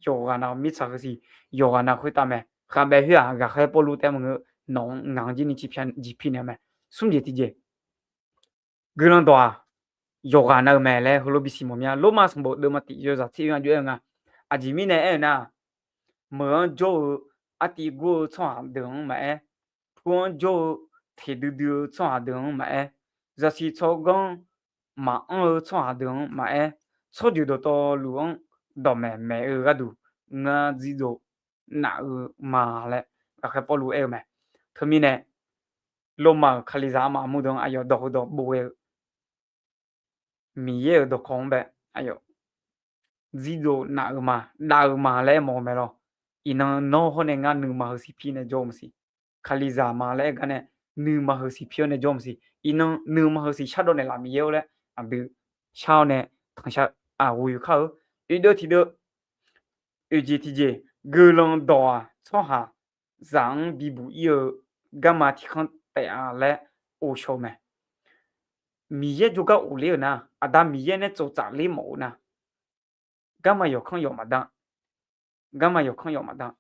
Yawqghaq nav mirtsaq heu siq, yawqghaq nav khoertav mae. Khavbae khoer-aq, ghaqkhaer Pawrluv taef maqngeur, nawq-anr ngaq-anr jir ni ciqpya jiqpi naeq mae. Smr jeq tiqjeq, guiqlanq dawq-aq, yawqghaq nav-eu mae laer heulof bisiq mawf mya. Lormav sanqbof deuvma tiq yawzaq tser oe-anr jov-aer-eu nga. Aqjeq mirnae aer-eu nar, meuq-anr jawr-eu artiv gur-eu tsawrhaq deuq-anr maqaer, pu-anr jawr-eu teqdui dui-eu tsawrhaq deuq-anr maqaer, zaqsiq tsawrganr maqanr-eu tsawrhaq deuq-anr maqaer, tsawrjeuq dawqtawvluf-anr dawqmaeq maeq-eu gharduq ngar dzirdzov naf-eu ma laer ghaqkhaer Pawrluv aer-eu mae. Teumirnae, Lormav-euq Kalizaq armaf armur deuq-anr aqyawf dawq heudawq bof ghae-eu Miqyaer-euq dawqkawq-anr bae aqyawf dzirdzov naf-eu ma, dav-eu ma laer aermawf-eu mae lawr. Iqnan nawr hawr nae ngar nuima heu siq pir nae jawr-eu maqsiq. Kalizaq ma laer aer gar nae nuima heu siq pir-awr nae jawr-eu maqsiq. Iqnan nuima heu siq shardawv naeqlaf Miqyaer-or laer aqdui shar-awr nae tanqshar aqghoe kar-eu. Oedeuv tiqdeuv, oeqjeq tiqjeq, guiqlanq dawq-aq tsawrhaqzaq-anr bibuq ir-eu garma tiq khanr taef-a laer ovshaw-eu mae. Miqyaer jawrgar of ler-euq nar, Aqda Miqyaer nae tsovtsaf ler mawf-eu nar, garma yawqkanr yawf maqdan, garma yawqkanr yawf maqdan.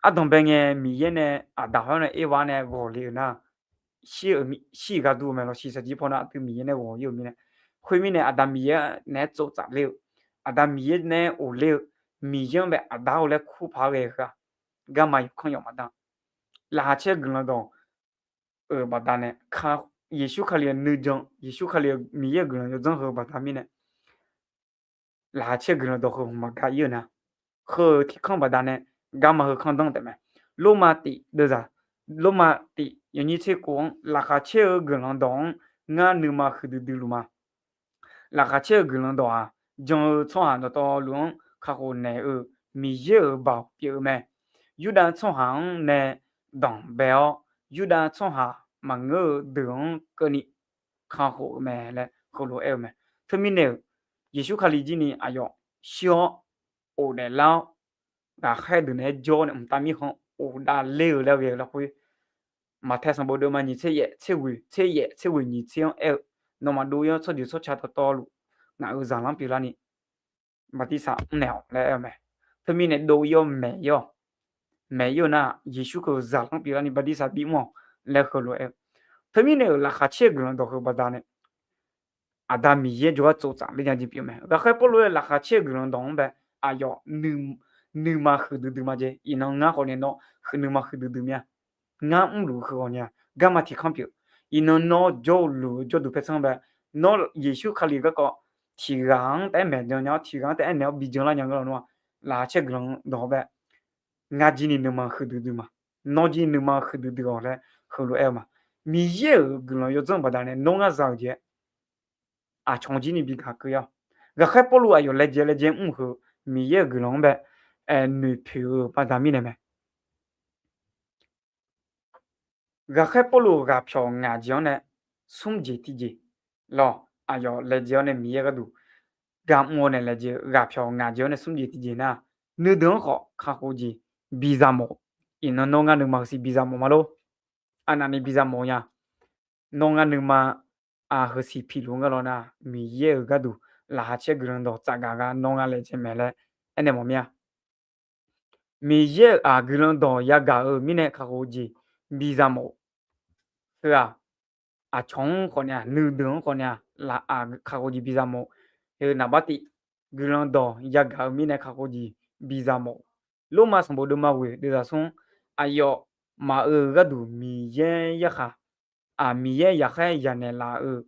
Ardanqbae ngae Miqyaer nae Aqda hawr nae Erva nae ghawq le-euq nar, shir-euq gharduq-eu mae lawr. Shiqshaq jir paw nar aqdui Miqyaer nae ghawq ir-euq mirnae, khoermirnae Aqda Miqyaer naeq-aer tsovtsaf ler-eu, Aqda Miqyaer nae of ler-eu, Miqyaer-anr bae Aqda-or laer kurpaq-aer ghae-eu heu-aq, garma yawqkanr yawf maqdan. Laqkhaq caer-eu Guiqlanq dawq-euq baqdanae, Yeqsur Kali-euq nuijan, Yeqsur Kali-euq Miqyaer-euq guiqlanq yawdzanr heu-eu baqda mirnae, laqkhaq caer-eu Guiqlanq dawq heu hmq maqgaq ir-eu nar, heu-euq tiq kanr baqdanae garma heu kanr danr taef mae. Lormav tif deuvzaq, Lormav tif yawnyir tser kov-anr, laqkhaq caer-eu Guiqlanq dawq-anr ngar nuima huiqdui dui luf ma. Laqkhaq caer-eu Guiqlanq dawq-aq, jan-eu tsawrhaq dawqtawvluf-anr kakhof naeq-eu Miqyaer-euq baoq pyeuf-eu mae. Yurdav tsawrhaq-anr nae danqbae-awr, Yurdav tsawrhaq maqngeur-eu deuq-anr keuvni kakhof-eu mae laer heulof-aer aer-eu mae. Teumirnae-euq, Yeqsur Kali jir ni aqyawf shir-awr, of daeflar-awr, ghaqkhaer deuq naeq-aer jawr nae mqtav mirkhanq of davler-eu laer ghae-eu larkhoer, Maqtaeq sanqbof deuvma nyiq tser yaef tser ghoeq, tser yaef tser ghoeq nyiq tser-anr aer-eu, nawmaf dov-ir-awr tsawrjeuq tsawrca dawqtawvluf ngaq-euq zaqlanr pyeuflarni bartirsaq mrnaeq-awq laer aer-eu mae. Teumirnae dov-ir-awr maeq-ir-awq. Maeq-ir-eu nar-aq, Yeqsur keuv-euq zaqlanr pyeuflarni bartirsaq bimr-awq laer heulof-aer aer-eu. Teumirnae-euq laqkhaq caer-eu Guiqlanq dawq heu baqdanae Aqda Miqyaer jawrgar tsovtsaf ler nya jeq pyeuf mae. Ghaqkhaer Pawrluv-aer laqkhaq caer-eu Guiqlanq dawq-anr bae aqyawf nuima huiqdui dui ma jeq. Iqnan ngar khawf nae nawr nuima huiqdui dui mir-a. Ngar mrluf-eu heu ghawqni-a garma tiq kanr pyeuf. Iqnan nawr jawrluf-eu jawrduq paertsanr bae, nawr Yeqsur Kali garkawv tiq ghaq-anr taef-aer maeqjan nya-awr, tiq ghaq-anr taef-aer naeq-awr bijan lar nya-eu lawnmr-aq, laqkhaq caer-eu Guiqlanq dawq-anr bae ngar jir ni nuima huiqdui dui ma. Nawr jir nuima huiqdui dui-awq laer heulof-aer-eu ma. Miqyaer-euq guiqlanq yawdzanr baqdanae nawr ngar za-euq jeq-aer aqcawq jir ni bi gaq keuv-ir-awq. Ghaqkhaer Pawrluv aqyawf laejae laejae mr-eu heu Miqyaer-euq guiqlanq-anr bae noeqpoeq-eu baqda mirnae mae. Ghaqkhaer Pawrluv ghaqpyawq ngaq jeq-anr nae smr jeq tiqjeq lawr, aqyawf laejae-awr nae Miqyaer gharduq gar mr-awr nae laejae-eu ghaqpyawq ngaq jeq-anr nae smr jeq tiqjeq nar, nuideuq-anr khawf kakhof jeq biza mawf. Iqnan nawr ngar nuima heusiq biza mawf ma lor. Arnavni biza mawf nya. Nawr ngar nuima heusiq piluf ngar lawr nar, Miqyaer-euq gharduq laqkhaq caer guiqlanq dawq tsafgaq gar nawr ngar laejae mae laer aernaeq mawf mir-a. Miqyaer-euq aq guiqlanq dawq yagaq-euq mirnae kakhof jeq biza mawf. Heu-aq, aqcawq-anr khawf nae-aq, nuideuq-anr khawf nae-aq, kakhof jeq biza mawf. Heu naqbar tif, guiqlanq dawq yagaq-euq mirnae kakhof jeq biza mawf. Lormav sanqbof deuvma ghoeq deuvzaq smr, aqyawfmaf-euq gharduq Miqyaer yarkhaq, aq, Miqyaer yaqkhaer yanaeq laf-euq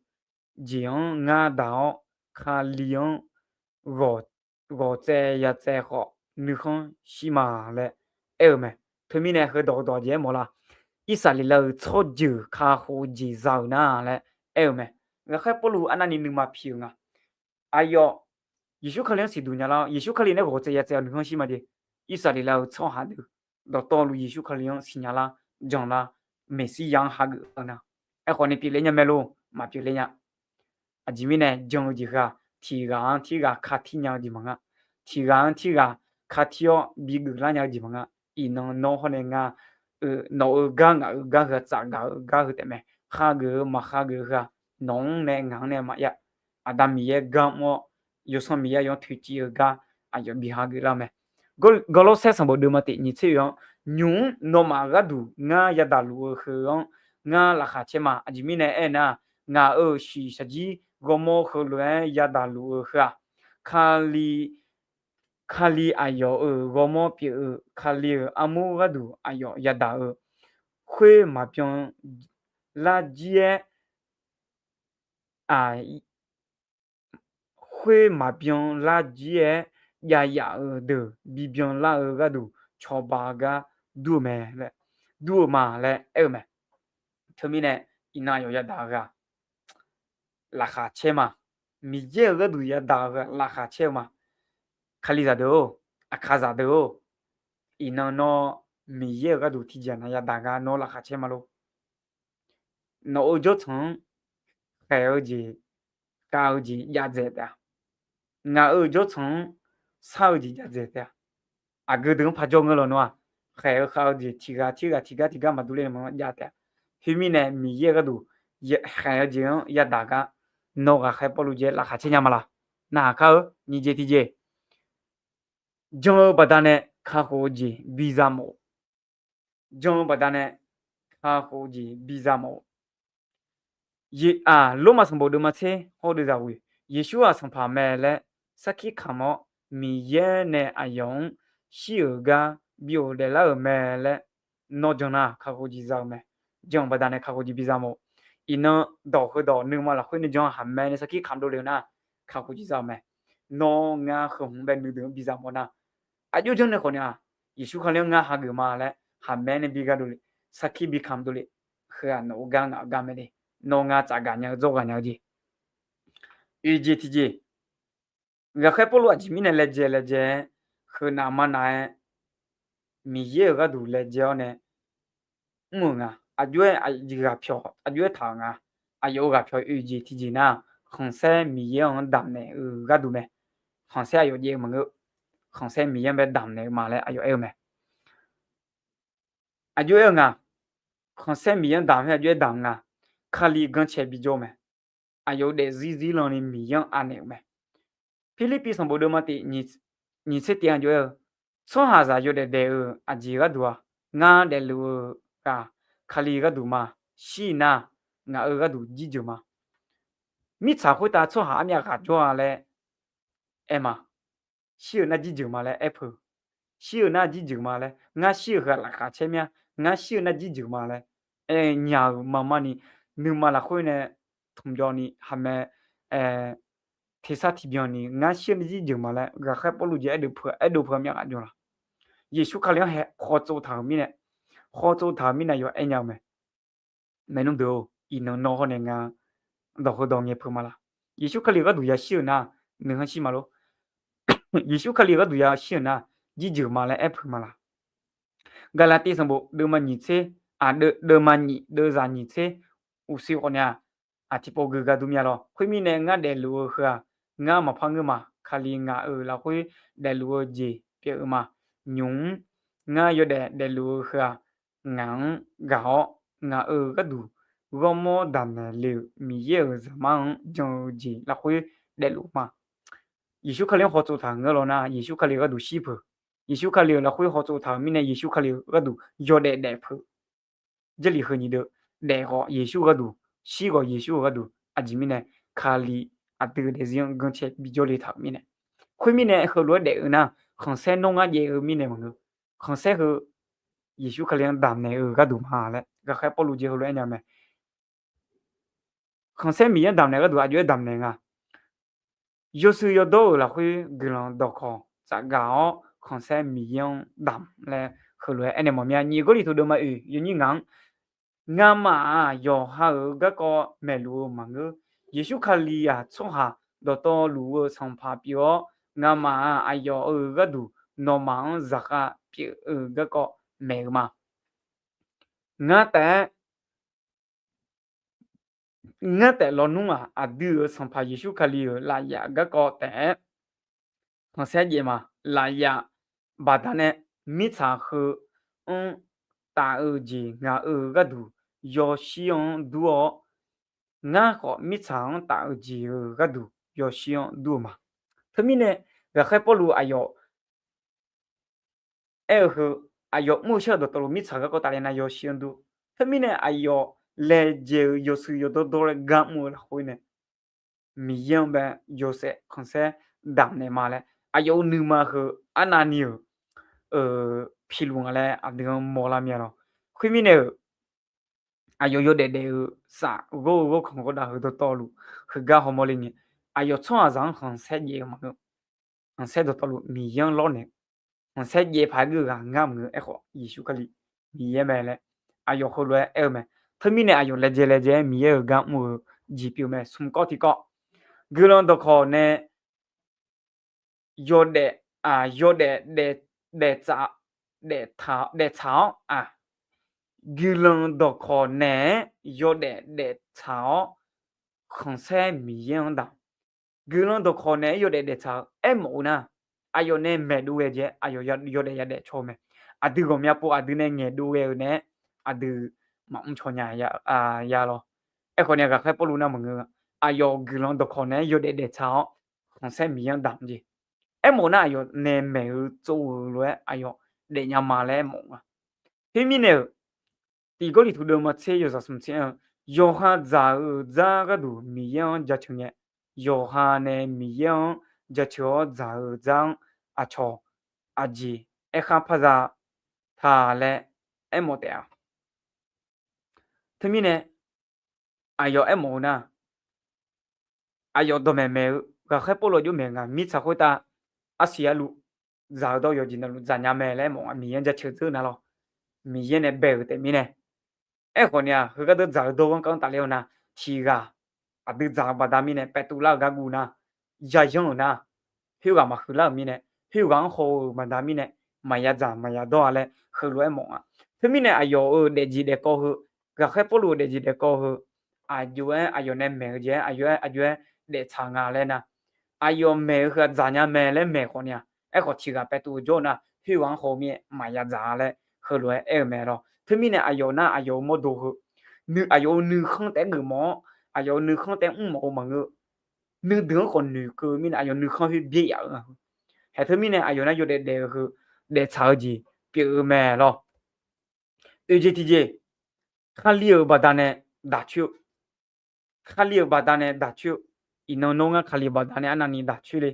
jeq-anr ngar daq-awr, Kali-anr ghawq tsaev ya tsaev khawf nuikhanr shir ma laer aer-eu mae. Teumirnae heudawq heudawq jeq aermawf lar, Irsaqleqlav-euq tsawrjeuq kakhof jeq za-euq nar laer aer-eu mae. Ghaqkhaer Pawrluv arnavni nuima pi-euq nga. Aqyawf Yeqsur Kali-anr siqduq nya lar-awr, Yeqsur Kali nae ghawq tsaev ya tsaev-awr nuikhanr shir ma jeq. Irsaqleqlav-euq tsawrhaq deuq dawqtawvluf Yeqsur Kali-anr siqnya lar, jan lar, Meqsirya-anr hageuf-eu nar, aerkhawf ni pyeufler nya mae lor, maqpyeufler nya. Aqjeq mirnae jan-eu jeq heu-aq, tiq ghaq-anr tirghaq katir nya-eu jeq maqngeur. Tiq ghaq-anr tirghaq katir-awr bigeuf lar nya-eu jeq maqngeur. Iqnan nawr hawr nae ngar-eu, nawq-euq gar ngaq-euq gar heu-aq tsafgaq-eu gar heu taef mae. Hageuf-eu maqhageuf-eu heu-aq, nawq-anr nae ngaq-anr nae maqya. Aqda Miqyaer gar mr-awr, yawsanr Miqyaer aqyawf-anr toeqciv-eu gar aqyawf bi hageuf lar mae. Gawrlawrsaer sanqbof deuvma tif nyiq tser oeq-anr, nymq-mr nawmaf gharduq ngar yadaq luf-eu heu-anr ngar laqkhaq caer ma. Aqjeq mirnae aernar, ngaq-euq shiqshaq jir ghawrmawr heulof-aer yadaq luf-eu heu-aq, Kali, Kali aqyawf-euq ghawrmawr pyeuf-eu Kali-euq armur gharduq aqyawf yadaq-eu, khoer maqbyan lar jir-aer, aq, khoer maqbyan lar jir-aer jav yaf-euq deuq bibyan lar-eu gharduq cawba gar dur-eu mae laer, dur-eu ma laer aer-eu mae. Teumirnae iqnan aqyawf yadaq-eu heu-aq, laqkhaq caer ma. Miqyaer-euq gharduq yadaq-eu heu-aq laqkhaq caer-eu ma. Kalizaq deuq-or, aqkaqzaq deuq-or, iqnan nawr Miqyaer-euq gharduq tiqjeq-aq nav yadaq gar nawr laqkhaq caer ma lor. Nawq-euq jawrtsanq-anr khaeq-eu jeq, khav-eu jeq jav dzaeq taef-a. Ngaq-euq jawrtsanq-anr sar-eu jeq jav dzaeq taef-a. Aqgeu deuq-anr par jawr ngeur lawnmr-aq, khaeq-eu khav-eu jeq tiq ghaq tirghaq tiqgar tiqgar maqdur ler-eu maqngeur jav taef-a. Khoermirnae Miqyaer-euq gharduq khaeq-eu jeq-anr yadaq gar, nawr ghaqkhaer Pawrluv jeq laqkhaq caer nya ma laq? Narhaq kar-eu nyiq jeq tiqjeq, jan-eu baqdanae kakhof-eu jeq biza mawf-eu. Jan-eu baqdanae kakhof-eu jeq biza mawf-eu. Lormav sanqbof deuvma tser hawr-eu deuvzaq ghoeq, Yeqsur-aq Sanqpaq mae laer sarkir kamq-awr, Miqyaer nae aqyawf-anr shir-euq gar bi ghofdaef lar-euq mae laer nawr jan nar kakhof jeq za-eu mae. Jan-eu baqdanae kakhof jeq biza mawf-eu. Iqnan dawq heudawq nuima lafkhoer nuijan haqmae nae sarkir kamq dovle-eu nar, kakhof jeq za-eu mae. Nawr ngar heu hmq bae nuideuq-anr biza mawf nar, aqjox janrnae khawf ni-aq, Yeqsur Kali-anr ngar hageuf ma laer haqmae nae bi gha dovle, sarkir bi kamq dovle. Heu-aq nawq-eu gar ngaq-eu gar mae de. Nawr ngar tsafgaq nya-eu dzawrghaq nya-eu jeq. Oeq jeq tiqjeq, ghaqkhaer Pawrluv aqjeq mirnae laejae laejae-aer, heunav manav-aer Miqyaer-euq gharduq laejae-awr nae mr-euq nga. Aqjox-aer aqyawf-aer taq-euq nga. Aqyawf-euq ghaqpyawq oeq jeq tiqjeq nar, khanqsaer Miqyaer-anr damq naeq-eu gharduq mae. Khanqsaer aqyawf jaev-eu maqngeur. Khanqsaer Miqyaer-anr bae damq naeq-eu ma laer aqyawf aer-eu mae. Aqjox aer-eu nga. Khanqsaer Miqyaer-anr damq-aer aqjox-aer damq nga. Kali ganrcae bijawr-eu mae. Aqyawf-euq daefzir zirlan ni Miqyaer-anr anaeq-euq mae. Pirlirpiv sanqbof deuvma tiq nyiq tser tiq-anr aqjox aer-eu, tsawrhaqzaq yawdaef daef-euq aqjeq gharduq-aq, ngar daefluf-eu ghaq Kali gharduq ma. Shir-eu nar, ngaq-euq gharduq jirjeuq ma. Mirtsaq khoertav tsawrhaq armyav ghaq jawr-a laer aer ma. Shir-euq nar jirjeuq ma laer aer peuq. Shir-eu nar jirjeuq ma laer, ngar shir-eu heu-aq laqkhaq caer mir-a, ngar shir-eu nar jirjeuq ma laer aer nya-euq ma mar ni, nuima lafkhoer nae tmqbyav ni haqmae tersar tiqbyan ni ngar shir-eu nar jirjeuq ma laer ghaqkhaer Pawrluv jeq aerdov peuq-a, aerdov peuq-a myavghaq jawr laq? Yeqsur Kali-anr hae khawtsov taq-euq mirnae, khawtsov taq-euq mirnae aqyawf aer nya-eu mae. Maernmr deuq-or, iqnan nawr hawr nae nga dawq heudawq ngae peuq ma laq? Yeqsur Kali-euq gharduq yashir-euq nar, nuikhanr shir ma lor. Yeqsur Kali-euq gharduq yashir-euq nar, jirjeuq ma laer aer peuq ma laq? Gaqlaqtiv sanqbof deuvma nyiq tser, aq, deuvma nyiq deuvzaq nyiq tser uqshoe khawf nae-aq, aq, tiqpov gui gar dur mir-a lawr. Khoermirnae ngar daefluf-eu heu-aq, ngar maqpar ngeur ma. Kali ngaq-euq lafkhoer daefluf-eu jeq pyeuf-eu ma. Nymq-mr ngar yawdaef daefluf-eu heu-aq, ngaq-anr gaq-awr, ngaq-euq gharduq ghawrmawr damqnaeq le-euq Miqyaer-euq Zaqmar-anr jan-eu jeq lafkhoer daefluf ma. Yeqsur Kali-anr khawtsov taq ngeur law nar, Yeqsur Kali-euq gharduq shir peuq. Yeqsur Kali-euq lafkhoer khawtsov taq-euq mirnae Yeqsur Kali-euq gharduq yawdaef daef peuq. Jarlif heu nyiq deuv daef ghawq Yeqsur gharduq, shir ghawq Yeqsur-euq gharduq, aqjeq mirnae Kali aqdui-euq daefzir-anr ganrcae bijawr le taq-euq mirnae. Khoermirnae heulof-aer daef-eu nar, khanqsaer nawr ngar jaev-eu mirnae maqngeur. Khanqsaer heu Yeqsur Kali-anr damqnaeq-eu gharduq ma laer ghaqkhaer Pawrluv jeq heulof-aer aernya mae. Khanqsaer Miqyaer-anr damqnaeq gharduq aqjox-aer damqnaeq nga. Yawshuif yawdawr-euq lafkhoer guiqlanq dawqkawq tsafgaq-awr, khanqsaer Miqyaer-anr damq laer heulof-aer aernaeq mawf mir-a. Nyiq Gawrliqtu deuvma oeq yawnyir ngaq-anr, ngamaf-aq yawqha-euq garkawv maeqluf-eu maqngeur. Yeqsur Kali-aq tsawrhaq dawqtawvluf-eu Sanqpaq pyeuf-awr, ngamaf-aq aqyawf-euq gharduq nawmaf-anr zaqkhav pyeuf-eu garkawv maeq-eu ma. Ngar taef-aer Ngar taef lawnmr-aq, aqdui-euq Sanqpaq Yeqsur Kali-euq lafyaf garkawv taef-aer khanqsaer jaev ma. Lafyaf baqdanae mirtsaq heu-anr taf-eu jeq ngaq-euq gharduq yawshir-anr dur-awr, ngar khawf mirtsaq-anr taf-eu jeq-euq gharduq yawshir-anr dur-eu ma. Teumirnae ghaqkhaer Pawrluv aqyawf aer-eu heu, aqyawf mr-eu shar-eu dawqtawvluf mirtsaq garkawv tafle nar yawshir-anr dur. Teumirnae aqyawf laejae-eu yawshuif yawdawr dawr laer gar mr-eu lafkhoer nae, Miqyaer-anr bae yawshaef khanqsaer damqnaeq ma laer aqyawf-euq nuima heu arnavni-euq piluf nga laer aqdui-anr mawrlar mir-a lawr. Khoermirnae-euq aqyawf yawdaef daef-eu saf ghawr-eu ghawrkanq ghawrdav heu dawqtawvluf heugar hawmawr le ngae, aqyawf tsawrhaqzaq-anr khanqsaer jaev-eu maqngeur. Khanqsaer dawqtawvluf Miqyaer-anr lawrnaeq-eu, khanqsaer jaev paq-aer geur-eu ghaq ngar maqngeur. Aerkhawf Yeqsur Kali Miqyaer mae laer aqyawf heulof-aer aer-eu mae. Teumirnae aqyawf laejae laejae-aer Miqyaer-euq gar mr-eu jeq pyeuf mae. Smq kawv tiqkawv, guiqlanq dawqkawq nae yawdaef, yawdaef daeftsaq, daeftsaq-awr, guiqlanq dawqkawq naeq-aer yawdaef daeftsaq-awr, khanqsaer Miqyaer-anr damq. Guiqlanq dawqkawq naeq-aer yawdaef daeftsaq-eu aermawf-eu nar, aqyawf nae maeqdov ghae jeq-aer aqyawf yawdaef yadaef caw-eu mae. Aqdui ghawqmya pov aqdui nae ngaeqdov ghae-eu nae-aer aqdui maqmr caw nya ya lawr. Aerkhawf ni ghaqkhaer Pawrluv nar maqngeur-a. Aqyawf guiqlanq dawqkawq naeq-aer yawdaef daeftsaq-awr khanqsaer Miqyaer-anr damq jeq. Aermawf nar aqyawf nae maeq-eu tsov-euq lof-aer aqyawf daefnya ma laer aermawf nga. Khoermirnae-euq, tiq Gawrliqtu deuvma tser yawzaq smq tser-anr, yawqha dzaq-eu dzar gharduq Miqyaer-anr jaceuq ngae, yawqha nae Miqyaer-anr jaceuq-awr dzaq-eu dzar-anr aqcawq aqjeq aerkhar par za ta laer aermawf taef-a. Teumirnae aqyawf aermawf-eu nar, aqyawf dawqmaeq maeq-eu ghaqkhaer Pawrluv aqjox maeq ngaq mirtsaq khoertav arsiq arluv dzaq-eu dawr yawqjeq navluf dzaqnya mae laer aermawf-a. Miqyaer-anr jaceuq dzeur nar lawr. Miqyaer nae bae-euq taef mirnae. Aerkhawf ni-aq, heugar deuq dzaq-eu dawr-anr kar-anr tafler-eu nar, tiq ghaq aqdui dzaq-eu baqda mirnae paev tuvlar-euq gar guv nar, yayanr-euq nar, khoerghaq maqhuiqlar-euq mirnae, khoerghaq-anr haw-euq baqda mirnae, maqya dzaq maqya dawr-a laer heulof-aer mawf nga. Teumirnae aqyawf-euq daefjeq daefkawv heu, ghaqkhaer Pawrluv-euq daefjeq daefkawv heu, aqjox-aer aqyawf nae maeq-eu jeq-aer aqjox-aer aqjox-aer daeftsaq nga laer nar, aqyawf maeq-eu heu-aq dzaqnya mae laer maeq khawf ni-aq, aerkhawf tiq ghaq paev tuv-eu jawr-eu nar, khoerghaq-anr haw-eu mirnae maqya dzaq-a laer heulof-aer aer-eu mae lawr. Teumirnae aqyawf nar aqyawf-euq mawrdo heu, aqyawf-euq nuikhanr taef-aer geufmawf-awr, aqyawf-euq nuikhanr taef-aer mrmawf-eu maqngeur. Nuideuq-anr khawf noeqkeuv-eu mirnae aqyawf nuikhanr khoer byaer yaf-eu nga. Haeq teumirnae aqyawf nar yawdaef daef-eu heu, daeftsaq-eu jeq pyeuf-eu mae lawr. Oeq jeq tiqjeq, Kali-euq baqdanae daq coer-eu. Kali-euq baqdanae daq coer-eu. Iqnan nawr ngar Kali-euq baqdanae arnavni daq coer le.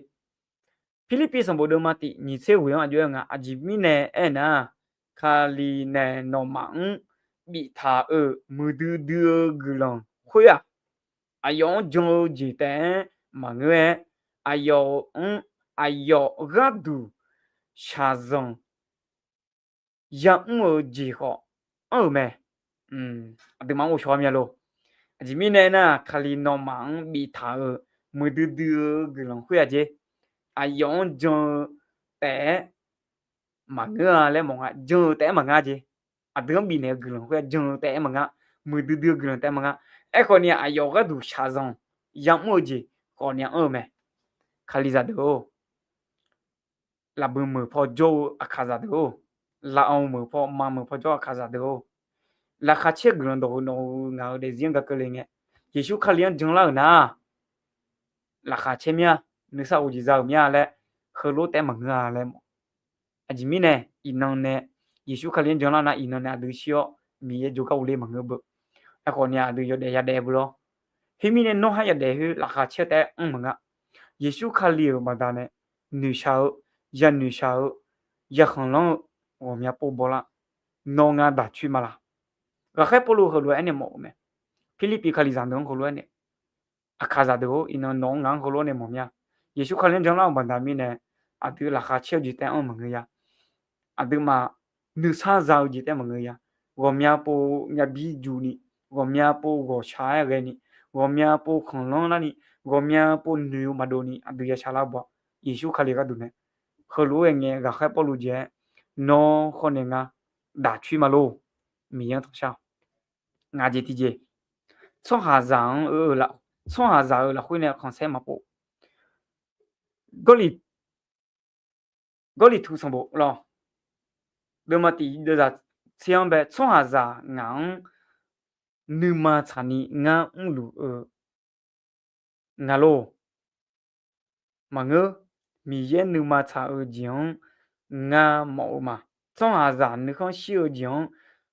Pirlirpiv sanqbof deuvma tiq nyiq tser ghoeq-anr aqjox-aer nga, aqjeq mirnae aernar, Kali nae nawmaf-anr biftaq-euq muiqdui dui-eu guiqlanq khoer-aq, aqyawf-anr jan-eu jeq taef-aer maqngeur-aer, aqyawf-anr, aqyawf gharduq shaqzanq ya'mr-eu jeq khawf anr-euq mae. Aqduimaf-anr ghovshaw-a mya lor. Aqjeq mirnae aernar, Kali nawmaf-anr biftaq-euq muiqdui dui-eu guiqlanq khoer-aq jeq, aqyawf-anr jan-eu taef-aer maqngeur-a laer mawf nga. Jan-eu taef-aer maqngar jeq. Aqdui-anr bifnaeq-eu guiqlanq khoer-aq jan-eu taef-aer maqngar, muiqdui dui-eu guiqlanq taef-aer maqngar. Aerkhawf ni aqyawf gharduq shaqzanq ya'mr-eu jeq khawf ni-a anr-eu mae. Kalizaq deuq-or, lafbui meuq paw jawr-eu aqkaqzaq deuq-or, lafawv meuq paw, ma meuq paw jawr-eu aqkaqzaq deuq-or, laqkhaq caer guiqlanq dawq-eu nawq-eu ngaq-euq daefzir-anr ga keuvle ngae, Yeqsur Kali-anr janlar-euq nar, laqkhaq caer mir-a, nuisar of jeq za-euq mir-a laer, heulof taef-aer maqngeur-a laer mawf. Aqjeq mirnae, iqnan nae Yeqsur Kali-anr janlar nar, iqnan nae aqdui shir-awr Miqyaer jawrgar uvler maqngeur beu. Aerkhawf ni aqdui yawdaef yadaef beu lawr. Khoermirnae nawr khar yadaef khoer laqkhaq caer taef-aer anr maqnga. Yeqsur Kali-euq baqdanae noeqshaq-eu, yanoeqshaq-eu, yakhanqlanr-eu ghawqmya pov bawlar. Nawr ngar daq coer ma laq? Ghaqkhaer Pawrluv heulof-aer aernaeq mawf-eu mae. Pirlirpiv Kalizaq deuq-anr heulof-aer nae, aqkaqzaq deuq-or, iqnan nawq-anr ngaq-anr heulof-aer nae mawf mir-a. Yeqsur Kali-anr janlar-euq baqda mirnae, aqdui laqkhaq caer-eu jeq taef-aer anr maqngeur ya. Aqduimaf nuisar za-eu jeq taef-aer maqngeur ya. Ghawqmya pov myavbir juni, ghawqmya pov ghawqshaq-aer ghaeni, ghawqmya pov khanqlanr larni, ghawqmya pov noeq-eu maqdov ni aqdui ya shaq lar baw-a. Yeqsur Kali gharduq nae heulof-aer ngae, ghaqkhaer Pawrluv jeq-aer nawr khawf nae ngar daq coer ma lor. Miqyaer-anr tanqshar-awq. Ngaq jeq tiqjeq, tsawrhaqzaq-anr, tsawrhaqzaq-euq lafkhoer nae khanqsaer maqpov. Gawrliq, Gawrliqtu sanqbof lawr, deuvma tiq deuvzaq tser-anr bae, tsawrhaqzaq ngaq-anr nuima tsaqni ngar mrluf-eu nga lor. Maqngeur, Miqyaer nuima tsaq-eu jeq-anr ngar mawf-eu ma. Tsawrhaqzaq nuikhanr shir-eu jeq-anr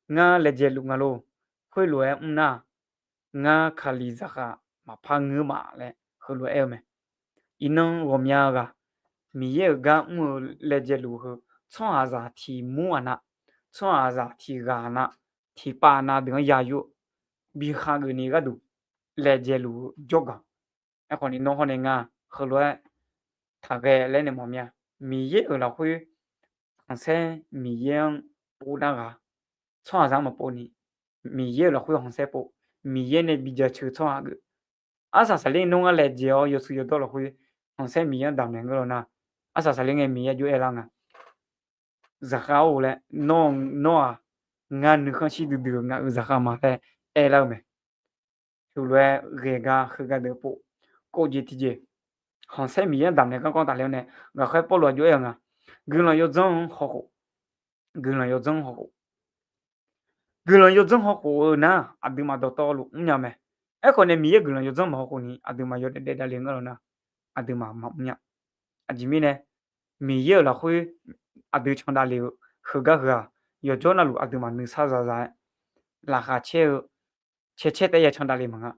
ngar laejae luf nga lor. Khoerlof-aer mr nar, ngar Kalizaq khaq maqpar ngeur ma laer heulof-aer aer-eu mae. Iqnan ghawqmya ghaq, Miqyaer-euq gar mr-eu laejae luf-eu heu, tsawrhaqzaq tiq mur aqnav, tsawrhaqzaq tiq ghaq aqnav, tiqpav aqnav deuq-anr ya yur, bi khageuf ni gharduq laejae luf-eu jawrganq. Aerkhawf ni nawr hawr nae ngar heulof-aer taqghae laer nae mawf mir-a. Miqyaer-euq lafkhoer khanqsaer Miqyaer-anr pov nar ghaq, tsawrhaqzaq-anr maqpov ni, Miqyaer-euq lafkhoer khanqsaer pov, Miqyaer nae bi jaceuq tsawrhaq geuf. Arsaq saqler nawr ngar laejae-awr yawshuif yawdawr lafkhoer khanqsaer Miqyaer-anr damqnaeq ngeur law nar, arsaq saqler ngae Miqyaer aqjox aer lar nga. Zaqkhav-or laer, nawr-aq, ngar nuikhanr shir duidui-eu ngaq-euq zaqkhav ma laer aer lar-eu mae. Heulof-aer ghae gar heugar deuq pov, kov jeq tiqjeq, khanqsaer Miqyaer-anr damqnaeq garkawv tafler-awr nae, ghaqkhaer Pawrluv aqjox aer-eu nga. Guiqlanq yawdzanr-anr hawkhof, guiqlanq yawdzanr-anr hawkhof. Guiqlanq yawdzanr hawkhof-eu nar, aqduimaf dawqtawvluf mrnya mae. Aerkhawf nae, Miqyaer guiqlanq yawdzanr maqhawkhof ni aqduimaf yawdaef daefdavle ngeur lawq nar, aqduimaf maqmr nya. Aqjeq mirnae, Miqyaer-euq lafkhoer aqdui candavle-eu heugar heu-aq, yawqjawr navluf aqduimaf nuisar zaza-aer laqkhaq caer-eu caercaer taef-aer ya candavle maqnga.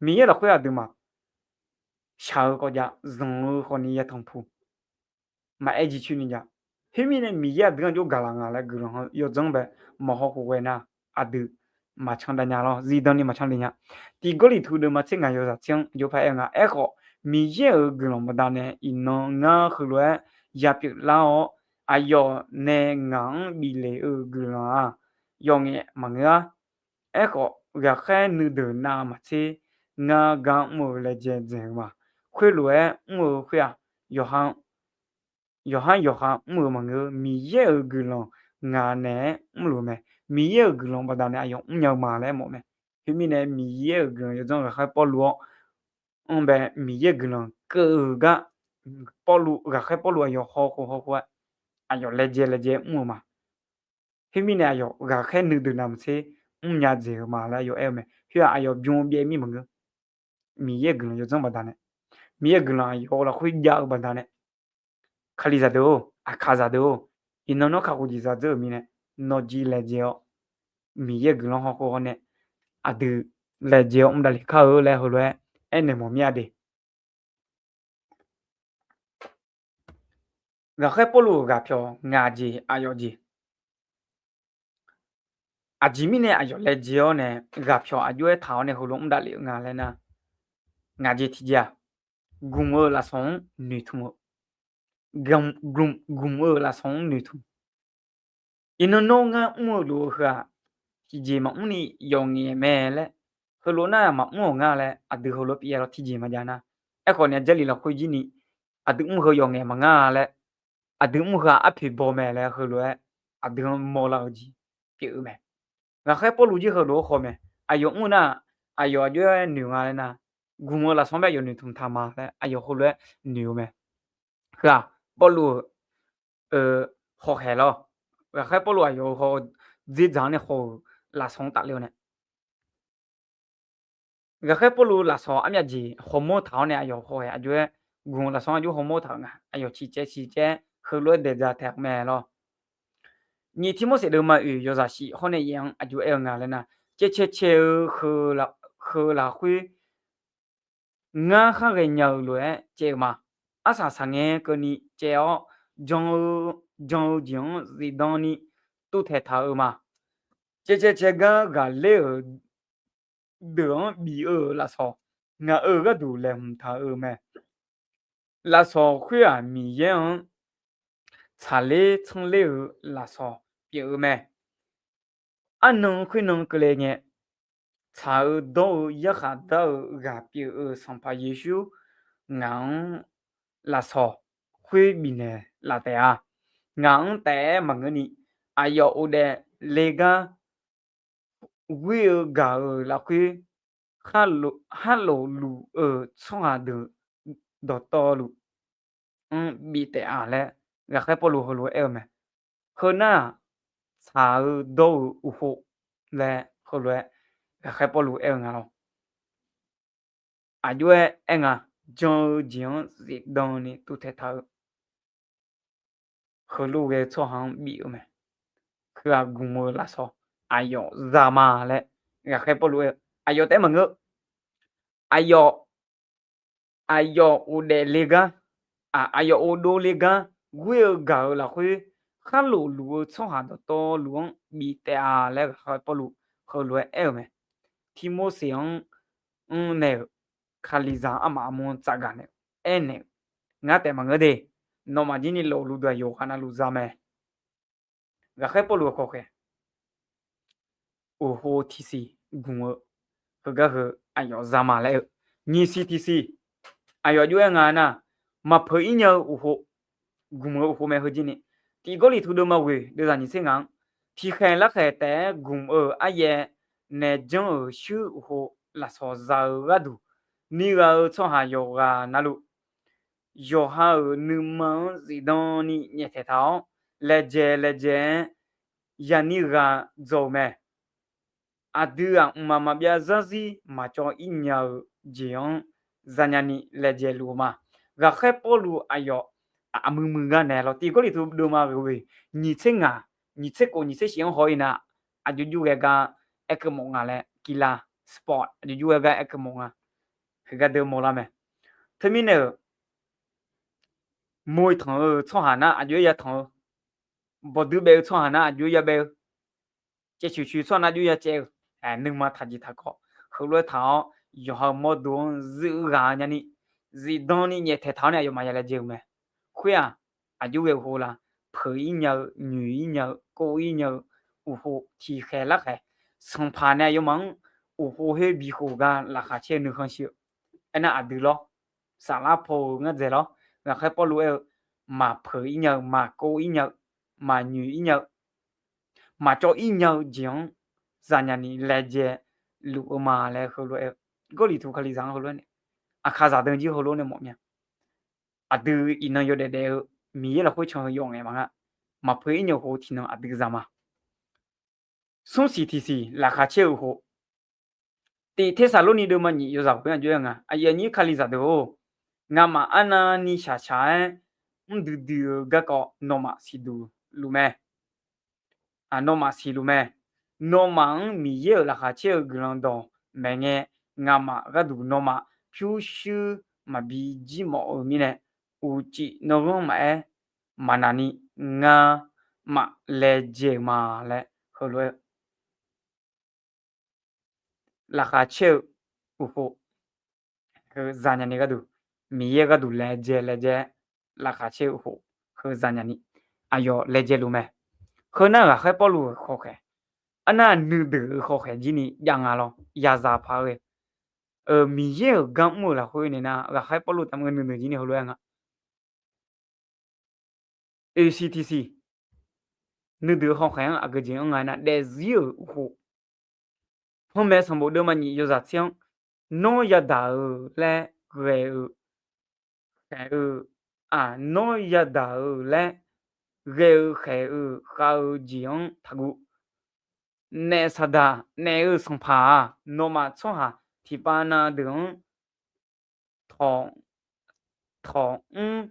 Miqyaer lafkhoer aqduimaf shaq-eu kawv jav, zanq-eu khawfni ya tanqpuq, maqaer jircoer ni jav. Khoermirnae, Miqyaer aqdui-anr jov gaqlaq nga laer guiqlanq yawdzanr bae maqhawkhof ghae nar, aqdui maqcan dav nya lawr, zifdan ni maqcan le nya. Tiq Gawrliqtu deuvma tser ngaq yawzaq tser-anr jov paq-aer nga. Aerkhawf, Miqyaer-euq guiqlanq baqdanae iqnan ngar heulof-aer ya pyeuflar-awr, aqyawf nae ngaq-anr bif le-eu guiqlanq-aq, yawf ngaef maqngeur-ar. Aerkhawf, ghaqkhaer nuideuq navmaqtser ngar gar mr-eu laejae dzaeq-eu ma. Khoerlof-aer mr-eu khoer-aq, yawqha yawqha yawqha mr-eu maqngeur. Miqyaer-euq guiqlanq ngaq naeq-aer mrluf mae. Miqyaer-euq guiqlanq baqdanae aqyawf mrnya-eu ma laer mawf mae. Khoermirnae, Miqyaer-euq guiqlanq yawdzanr ghaqkhaer Pawrluv-awr anr bae Miqyaer-euq guiqlanq keuv-eu gar, Pawrluv, ghaqkhaer Pawrluv aqyawf hawkhof hawkhof-aer aqyawf laejae laejae mr-eu ma. Khoermirnae, aqyawf ghaqkhaer nuideuq navmaqtser mrnya dzaeq-eu ma laer yawf aer-eu mae. Khoer-aq, aqyawf bym byaev mir maqngeur. Miqyaer-euq guiqlanq yawdzanr baqdanae, Miqyaer-euq guiqlanq aqyawf-eu lafkhoer jav-eu baqdanae, Kalizaq deuq-or, aqkaqzaq deuq-or, iqnan nawr kakhof jeq zadzeur-euq mirnae, nawr jir laejae-awr, Miqyaer-euq guiqlanq hawkhof hawr nae aqdui laejae-awr mr davle kar-eu laer heulof-aer aernaeq mawf mir-a de. Ghaqkhaer Pawrluv-euq ghaqpyawq ngaq jeq aqyawf jeq, aqjeq mirnae aqyawf laejae-awr nae ghaqpyawq aqjox-aer taq-awr nae heulof mr davlef-eu nga laer nar, ngaq jeq tiqjeq-aq, gmq-eu lafsawq-anr noeqtmq-eu, gmq-eu lafsawq-anr noeqtmq. Iqnan nawr ngar mr-eu lof-eu heu-aq, tiqjeq maqmr ni yawf ngaef mae laer, heulof nar-aq maqmr-awq nga laer aqdui heulof-aer pyeuf-a lawr, tiqjeq maqjav nar. Aerkhawf nae Jarlif lafkhoer jir ni aqdui mr heu yawf ngaef maqnga laer, aqdui mr heu-aq arpoeq baw mae laer heulof-aer aqdui-anr mawrlar-eu jeq pyeuf-eu mae. Ghaqkhaer Pawrluv jir heulof-aer haw mae. Aqyawf mr nar-aq, aqyawf aqjox-aer noeq nga laer nar, gmq-eu lafsawq-anr bae aqyawf noeqtmq taq ma laer aqyawf heulof-aer noeq-eu mae. Heu-aq, Pawrluv-euq hawkhaeq lawr. Ghaqkhaer Pawrluv aqyawf-euq haw dzerdzaq-anr nae haw-euq lafsawq-anr tafler-awr nae, ghaqkhaer Pawrluv lafsawq armyav jeq hawmawr taq-awr nae aqyawf hawkhaeq aqjox-aer, gmq-eu lafsawq-anr aqjox hawmawr taq-euq nga. Aqyawf ciqcaev ciqcaev heulof-aer daeqdzaq taeq-eu mae lawr. Nyiq Tirmorseq deuvma oeq yawzaq shif hawr nae yaef-anr aqjox aer-eu nga laer nar, caevcae cae-eu heu lafkhoer ngar khar ghaenya-eu lof-aer caev-eu ma. Arsaq saqngae keuvni caev-awr, jan-eu jeq-anr zifdan ni tuvtaeq taq-eu ma. Caevcae cae gar ghaqler-euq deuq-anr bif-eu lafsawq, ngaq-euq gharduq laeqhmq taq-eu mae. Lafsawq khoer-aq, Miqyaer-anr tsaqler tsanr ler-eu lafsawq pyeuf-eu mae. Arnan khoernan keuvle ngae, tsaq-eu dawr-eu yarkhaq dar-eu ghaq pyeuf-eu Sanqpaq Yeqsur ngaq-anr lafsawq khoer bifnaeq laf taef-a. Ngaq-anr taef-aer maqngeurni, aqyawf ghofdaef le gar ghoer-eu gaq-euq lafkhoer, khar lof luf-euq tsawrhaq deuq dawqtawvluf-anr bif taef-a laer, ghaqkhaer Pawrluv heulof-aer aer-eu mae. Heu nar-aq, tsaq-eu dawr-eu uqkhov laer heulof-aer ghaqkhaer Pawrluv aer-eu nga lawr. Aqjox-aer aer nga, jan-eu jeq-anr zifdan ni tuvtaeq taq-eu heulof ghae-eu tsawrhaq-anr bif-eu mae. Heu-aq, gmq-eu lafsawq aqyawf za ma laer ghaqkhaer Pawrluv aer-eu, aqyawf taef-aer maqngeur. Aqyawf, aqyawf ghofdaef le gar, aqyawf ghofdov le gar ghoer-eu gaq-euq lafkhoer, khar lof luf-eu tsawrhaq dawqtawvluf-anr bif taef-a laer ghaqkhaer Pawrluv heulof-aer aer-eu mae. Tirmorseq-anr mr nae-euq Kalizaq armaf armur-anr tsafgaq naeq-eu aernaeq-eu, ngar taef maqngeur de. Nawmaf jir ni lof luf deuq-aq yawqghaq navluf za mae. Ghaqkhaer Pawrluv-euq kawkhaeq, uqkhov tiqsiq gmq-eu heugar heu aqyawf za ma laer-eu, nyiqsiq tiqsiq aqyawf aqjox-aer nga nar, maqpeuq-ir nya-eu uqkhov, gmq-eu uqkhov mae. Heujir ni, Tiq Gawrliqtu deuvma ghoeq deuvzaq nyiq tser ngaq-anr, tiqkhaeq larkhaeq taef-aer gmq-eu aryaer nae janr-euq shuir uqkhov lafsawq za-eu gharduq, nir gha-eu tsawrhaq yawqghaq navluf, yawqha-euq nuima-anr zifdan ni nyaeftaeq taq-awr, laejae laejae-aer yanir gha dzaw-eu mae. aqdui-aq mqmaq maqbyav zarzir maqcawv ir nya-eu jeq-anr zanya ni laejae luf-eu ma. Ghaqkhaer Pawrluv aqyawf aqmuiq muiq gar naeq lawr, tiq Gawrliqtu deuvma ghoeq nyiq tser ngaq, nyiq tser khof nyiq tser shif-anr haw-ir nar, aqjox jur ghae gar aerkeuv mawf nga laer, kila sport aqjox jur ghae gar aerkeuv mawf nga. Heugar deuv mawrlar mae. Teumirnae-euq, moe tanq-eu tsawrhaq nar aqjox-aer ya tanq-eu, bawqdui baef-eu tsawrhaq nar aqjox-aer ya baef-eu, caevcoeq coeq tsawrhaq nar aqjox ya caev-eu, nuima taqjeq taqkawv heulof-aer taq-awr, yawqha-euq mawrdo-anr zuif ghaq nya ni, zifdan ni nyaeftaeq taq-awr nae aqyawfmaf ya laejae-eu mae. Khoer-aq, aqjox ghae-eu khof la, peuq-ir nya-eu, nyoeq-ir nya-eu, kov-ir nya-eu, uqkhof tiqkhaeq larkhaeq, sanqpaq nae aqyawfmaf-anr uqkhof khoer bikhof gar laqkhaq caer-eu nuikhanr shir-eu. Aernar aqdui lawr, saflar paw-eu ngar dzaeq lawr, ghaqkhaer Pawrluv aer-eu, maqpeuq-ir nya-eu, maqkov-ir nya-eu, maqnyoeq-ir nya-eu, maqcawv-ir nya-eu jeq-anr zanya ni laejae luf-eu ma laer heulof-aer-eu, Gawrliqtu Kalizaq-anr heulof-aer nae, Aqkaqzaq deuq jir heulof-aer nae mawf mya. Aqdui iqnan yawdaef daef-eu Miqyaer lafkhoer can-eu yawf ngaeq maqnga. Maqpeuq-ir nya-eu khof tiqnan aqdui za ma. Smr siq tiq siq laqkhaq caer-eu khof, tiq Tersaqlorni deuvma nyiq yawzaq khoer aqjox-aer nga, aqyuif aqnyir Kalizaq deuq-or, ngamaf arnavni shaqshaq-aer mrdui dui-eu garkawv nawmaf siqduq luf mae. Nawmaf siqluf mae. Nawmaf-anr Miqyaer-euq laqkhaq caer-eu guiqlanq dawq maeqngae, ngamaf gharduq nawmaf pyurshuir maqbi jir mawf-eu mirnae, uqcif nawr ghanr maqaer, maqnaq ni ngamaf laejae-euq ma laer heulof-aer laqkhaq caer-eu uqkhof, heu zanya ni gharduq, Miqyaer gharduq laejae laejae-aer laqkhaq caer-eu uqkhof heu zanya ni aqyawf laejae luf mae. Heu nar ghaqkhaer Pawrluv-euq khawkhaeq, arnar nuideuq-eu khawkhaeq jir ni jav nga lawr, yazaq paq-eu ghae-eu Miqyaer-euq gar mr-euq lafkhoer nae nar ghaqkhaer Pawrluv taq mr-eu nuideuq jir ni heulof-aer nga. Oeqsiq tiqsiq nuideuq-eu khawkhaeq-anr aqgeujeq anr nga aernar, daefzir-euq uqkhof, panmaeq sanqbof deuvma nyiq yawzaq tser-anr, nawr yadaq-euq laer ghae-eu khaeq-eu, nawr yadaq-euq laer ghae-eu khaeq-eu khav-eu jeq-anr taqguv. Naef saqdaq naef-eu sanqpaq-aq, nawmaf tsawrhaq tiqpav na deuq-anr tawq, tawq mr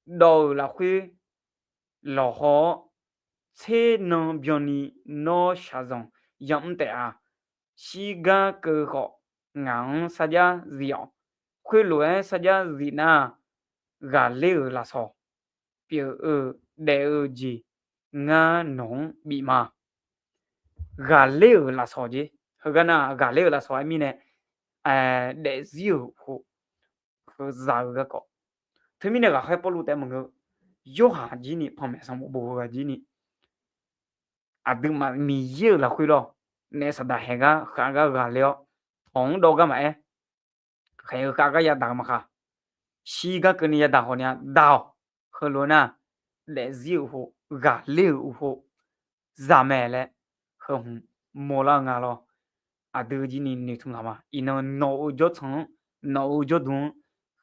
dawv-euq lafkhoer lawqhaw-awr, tser nan byanni nawr shaqzanq yamr taef-a. Shirgar keuv khawf, ngaq-anr sarjax zif-awq. Khoerlof-aer sarjax zif nar, ghaqler-euq lafsawq pyeuf-eu daef-eu jeq ngar nawq-anr bif ma. Ghaqler-euq lafsawq jeq, heugar nar ghaqler-euq lafsawq-aer mirnae, daefzir-euq khof, heu za-eu garkawv. Teumirnae ghaqkhaer Pawrluv taef maqngeur, Yorhaq jir ni panmaeq sanqbof bof-eu ghaq jir ni, aqduimaf Miqyaer-euq lafkhoer lawr, naef saqdaq haeq gar khav gar ghaqler-awr, tawq-anr dawv gar maqaer, khaeq-eu khav gar yadaq-eu maqkhav, shirgar keuvni yadaq khawf ni-a daq-awq. Heulof-aer nar, daefzir-euq khof, ghaqler-euq uqkhof za mae laer heu hmq mawrlar-eu nga lawr. Aqdui jir ni noeqtmq laf ma. Iqnan nawq-euq jawrtsanq-anr, nawq-euq jawrdmq-anr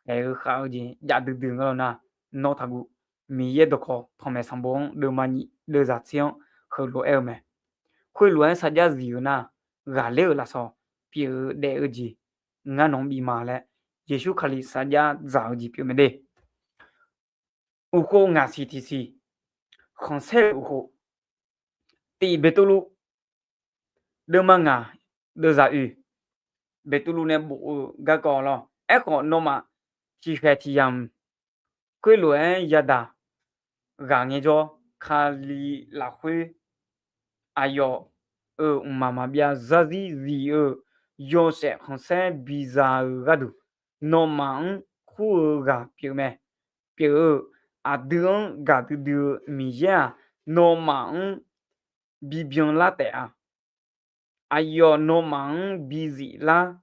khaeq-eu khav-eu jeq jav duidui nga lawr nar, nawr taqguv. Miqyaer dawqkawq panmaeq sanqbof-anr deuvma nyiq deuvzaq tser-anr heulof-aer aer-eu mae. Khoerlof-aer sarjax zif-eu nar, ghaqler-euq lafsawq pyeuf-eu daef-eu jeq ngar nawq-anr bif ma laer, Yeqsur Kali sarjax dzaq-eu jeq pyeuf mae de. Uqkhof ngaq siq tiq siq, khanqsaer-euq uqkhof, tiq Beqtuvluv deuvma ngaq deuvzaq oeq, Beqtuvluv nae bof-eu garkawv lawr. Aerkhawf nawmaf tiqkhaeq tiq yamq khoerlof-aer yadaq ghaq ngaejawr, Kali lafkhoer aqyawf-euq mqmaq maqbyav zarzir zif-eu yawshaef khanqsaer biza-eu gharduq, nawmaf-anr kur-eu ghaq pyeuf mae. Pyeuf-eu aqdui-anr gaqdui dui-eu Miqyaer-aq, nawmaf-anr bibyan lar taef-a. Aqyawf nawmaf-anr bizif lar,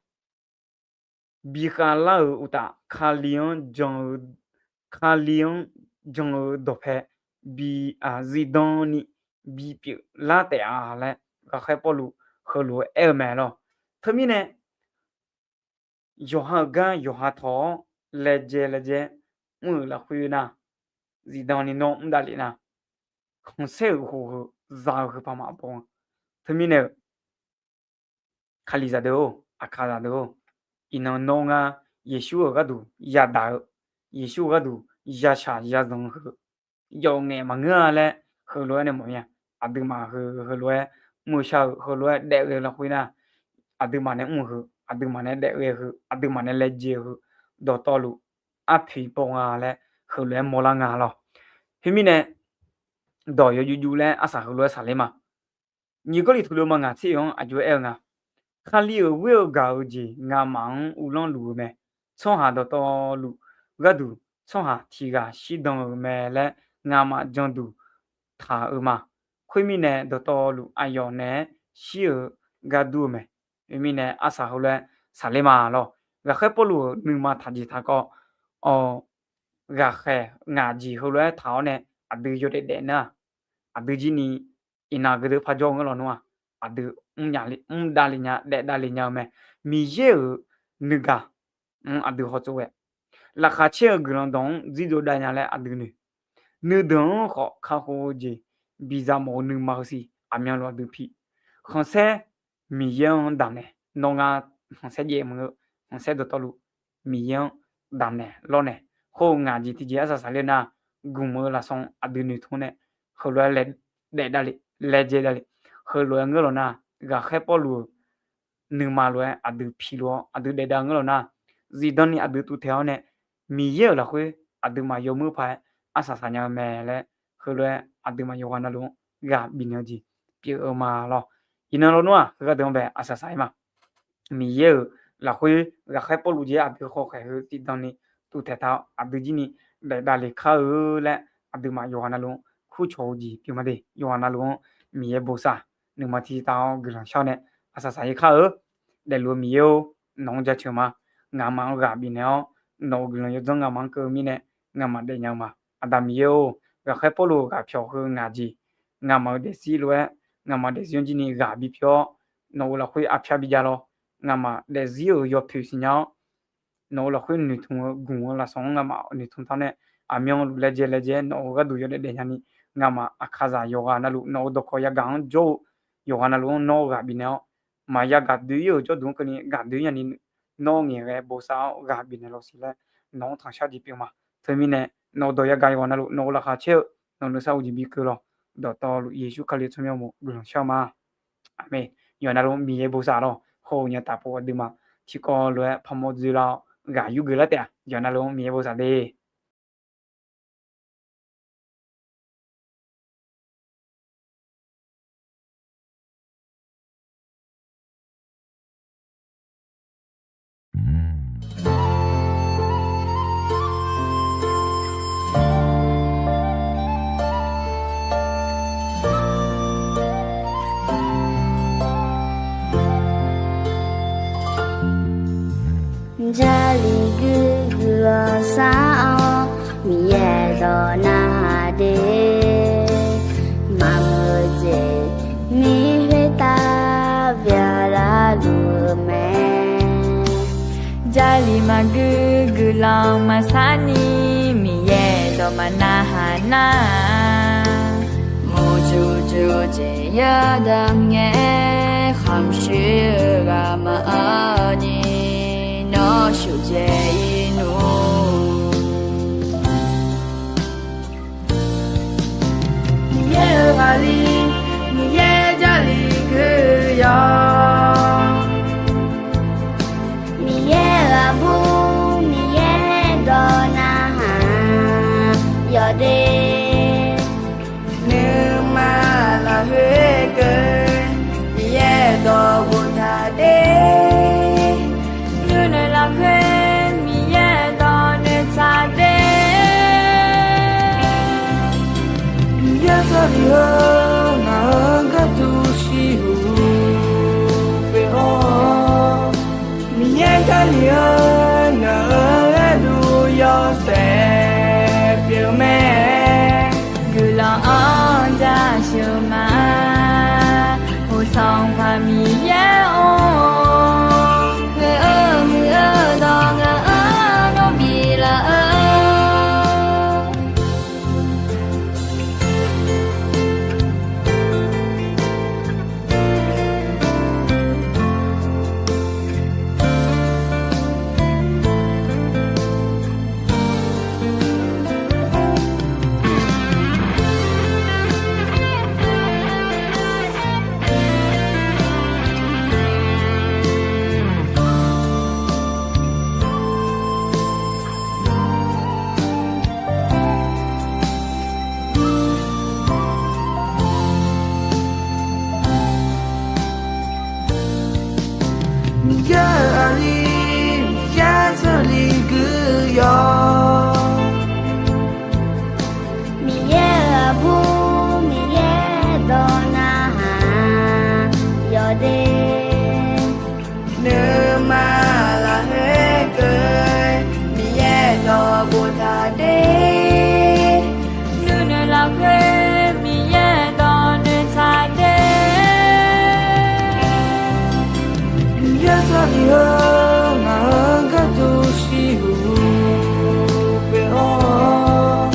bikhav lar-euq uqtaf, Kali-anr jan-eu, Kali-anr jan-eu dawqpae bi, zifdan ni bipyeuf lar taef-a laer ghaqkhaer Pawrluv heulof-aer aer-eu mae lawr. Teumirnae yawqha-euq gar yawqha tawq-awr laejae laejae mr-euq lafkhoer nar, zifdan ni nawr mr davlef nar, khanqsaer-euq khof heu za-eu heu paq maqbaw-a. Teumirnae-euq Kalizaq deuq-or, aqkaqzaq deuq-or, iqnan nawr ngar Yeqsur-euq gharduq yadaq-eu, Yeqsur-euq gharduq yashaq yazanq-eu heu yawf ngaef maqngeur-a laer heulof-aer nae mawf-ir-a. Aqduimaf heu heulof-aer mr-eu shar-eu heulof-aer daef ghae-eu lafkhoer nar, aqduimaf nae mr-eu heu, aqduimaf nae daef ghae-eu heu, aqduimaf nae laejae-eu heu, dawqtawvluf arpoeq baw nga laer heulof-aer mawrlar nga lawr. Khoermirnae, dawq yawjuv juv laer arsaq heulof-aer saqler ma. Nyiq Gawrliqtu lof ma ngaq tser-anr aqjox-aer aer-eu nga. Kali-euq ghoer-eu gaq-eu jeq ngamaf-anr uvlanr luf-eu mae. Tsawrhaq dawqtawvluf gharduq tsawrhaq tiq ghaq shirdan-euq mae laer ngamaf janduq taq-eu ma. Khoermirnae, dawqtawvluf aqyawf naeq-aer shir-euq gar dur-eu mae. Khoermirnae, arsaq heulof-aer saqler ma lawr. Ghaqkhaer Pawrluv-euq nuima taqjeq taqkawv, ghaqkhaer ngaq jeq heulof-aer taq-awr nae aqdui yawdaef daef nar-aq, aqdui jir ni iqnan geu deuq par jawr-eu ngeur lawnmr-aq, aqdui mr davle nya, daef davle nya-eu mae. Miqyaer-euq nuigaq-anr aqdui hawtsov ghae, laqkhaq caer-eu guiqlanq dawq-anr dzirdzov dav nya laer aqdui noeq. Nuideuq-anr khawf kakhof-eu jeq biza mawf-eu nuima heusiq aqmyanluf aqdui pi. Khanqsaer Miqyaer-anr damqnaeq, nawr ngar khanqsaer jaev maqngeur, khanqsaer dawqtawvluf Miqyaer-anr damqnaeq lawrnaeq. Khoer-eu ngaq jeq tiqjeq arsaq saqler nar, gmq-eu lafsanr aqdui noeqtmq nae heulof-aer daef davle, laejae davle. Heulof-aer ngeur law nar, ghaqkhaer Pawrluv-euq nuima lof-aer aqdui pi lof-awr aqdui daef dav ngeur law nar, zifdan ni aqdui tuvtaeq-awr nae Miqyaer-euq lafkhoer aqduimaf yawmuir paq-aer arsaq saq nya-eu mae laer heulof-aer aqduimaf yawqghaq navluf-anr ghaq bifnaeq-eu jeq pyeuf-eu ma lawr. Iqnan lawnmr-aq, heugar deuq-anr bae arsaq saq-ir ma. Miqyaer-euq lafkhoer ghaqkhaer Pawrluv jeq-aer aqdui khawkhaeq heu zifdan ni tuvtaeq taq-awr aqdui jir ni daef davle kar-eu laer aqduimaf yawqghaq navluf-anr kurcawq-eu jeq pyeuf ma de. Yawqghaq navluf-anr Miqyaer bosav nuima tiqtav-awr guiqlanq shar-awr nae arsaq saq-ir kar-eu. Daefluf-eu Miqyaer-or, nawq-anr jaceuq ma. Ngamaf-anr ghaq bifnaeq-awr, nawq-euq guiqlanq yawdzanr ngamaf-anr keuv-eu mirnae ngamaf daef nya-eu ma. Aqda Miqyaer-or, ghaqkhaer Pawrluv ghaq pyawq heu ngaq jeq, ngamaf-euq daefzir lof-aer, ngamaf daefzir-anr jir ni ghaq bipyeuf-awr, nawq-euq lafkhoer arpyar bijav lawr. Ngamaf daefzir-euq yawpoeq siqnya-awr, nawq-euq lafkhoer noeqtmq-eu gmq-eu lafsanr-anr ngamaf noeqtmq taq nae, aqmyanluf laejae laejae nawq-euq gharduq yawdaef daef nya ni, ngamaf aqkaqzaq yawqghaq navluf nawq-euq dawqkawq yagaq-anr jawr-eu yawqghaq navluf-anr nawr ghaq bifnaeq-awr, maqya gaqdoe-ir-euq jawrduq-anr keuvni gaqdoe-ir nya ni, nawr ngaeqghae bosav-awr ghaq bifnaeq lawq siq laer nawq-anr tanqshar jeq pyeuf ma. Teumirnae, nawq-euq dawq yagaq yawqghaq navluf nawq-euq laqkhaq caer-eu nawq-euq nuisar uqjeq bi keuv lawq. Dawqtawvluf Yeqsur Kali tsawrmyanr uqmov guiqlanq shar-eu ma. Aqmeq. Yawqghaq navluf-anr Miqyaer bosav lawr. Hawr-eu nya taf pov aqduimaf tiqkawv lof-aer parmawr dzoerlar-awr ghaq yurgeuf lar taef-a. Yawqghaq navluf-anr Miqyaer bosav de. Jarlif guiqguiq lavsav-awr, Miqyaer dawq narhaq de. Maqmuiq-eu jeq mir khoertav byaqlar luf-eu mae. Jarlif maqgui guiqlanq maqsar ni, Miqyaer dawq maqnarhaq nar-aq, murjur jur jeq yadaq ngae, khamq shuir-eu ghaq maqanr ni, nawr sheuqdzae-ir nmr. Miqyaer-euq ghaqli, Miqyaer Jarlif gui yawq. Miqyaer-euq aqbur, Miqyaer dawq narhaq yawq de. Nuima lafkhoer keuv Miqyaer dawq boftaq de. Nuinoeq lafkhoer Miqyaer dawq noeqtsaq de. Miqyaer Jarlif-eu ngaq-euq gharduq shir-euq pyeuf-awr, Miqyaer Jarlif-eu ngaq-euq gharduq yawshaef pyeuf mae. Guiqlanq-anr jaceuq ma. Uqsanq paq Miqyaer-or, heu-eu muiq-eu dawq ngaq-anr nawr biflaf-eu. Khoer Miqyaer dawq noeqtsaq de. Miqyaer Jarlif heu ngaq-euq gharduq shir-euq pyeuf-awr,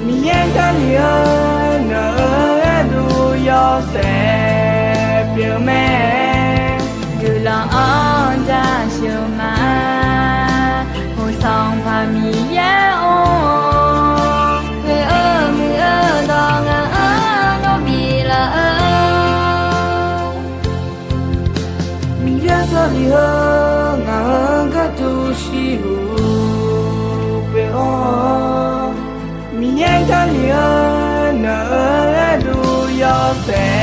Miqyaer Jarlif heu ngaq-euq gharduq yawshaef pyeuf mae. Guiqlanq-anr jaceuq ma. Sanqpaq Miqyaer-or, ghoe-eu muiq-eu dawq ngaq-anr nawr biflaf-eu. Miqyaer Jarlif heu ngaq-euq gharduq shir-euq pyeuf-awr, Miqyaer Jarlif heu ngaq-euq gharduq yawshaef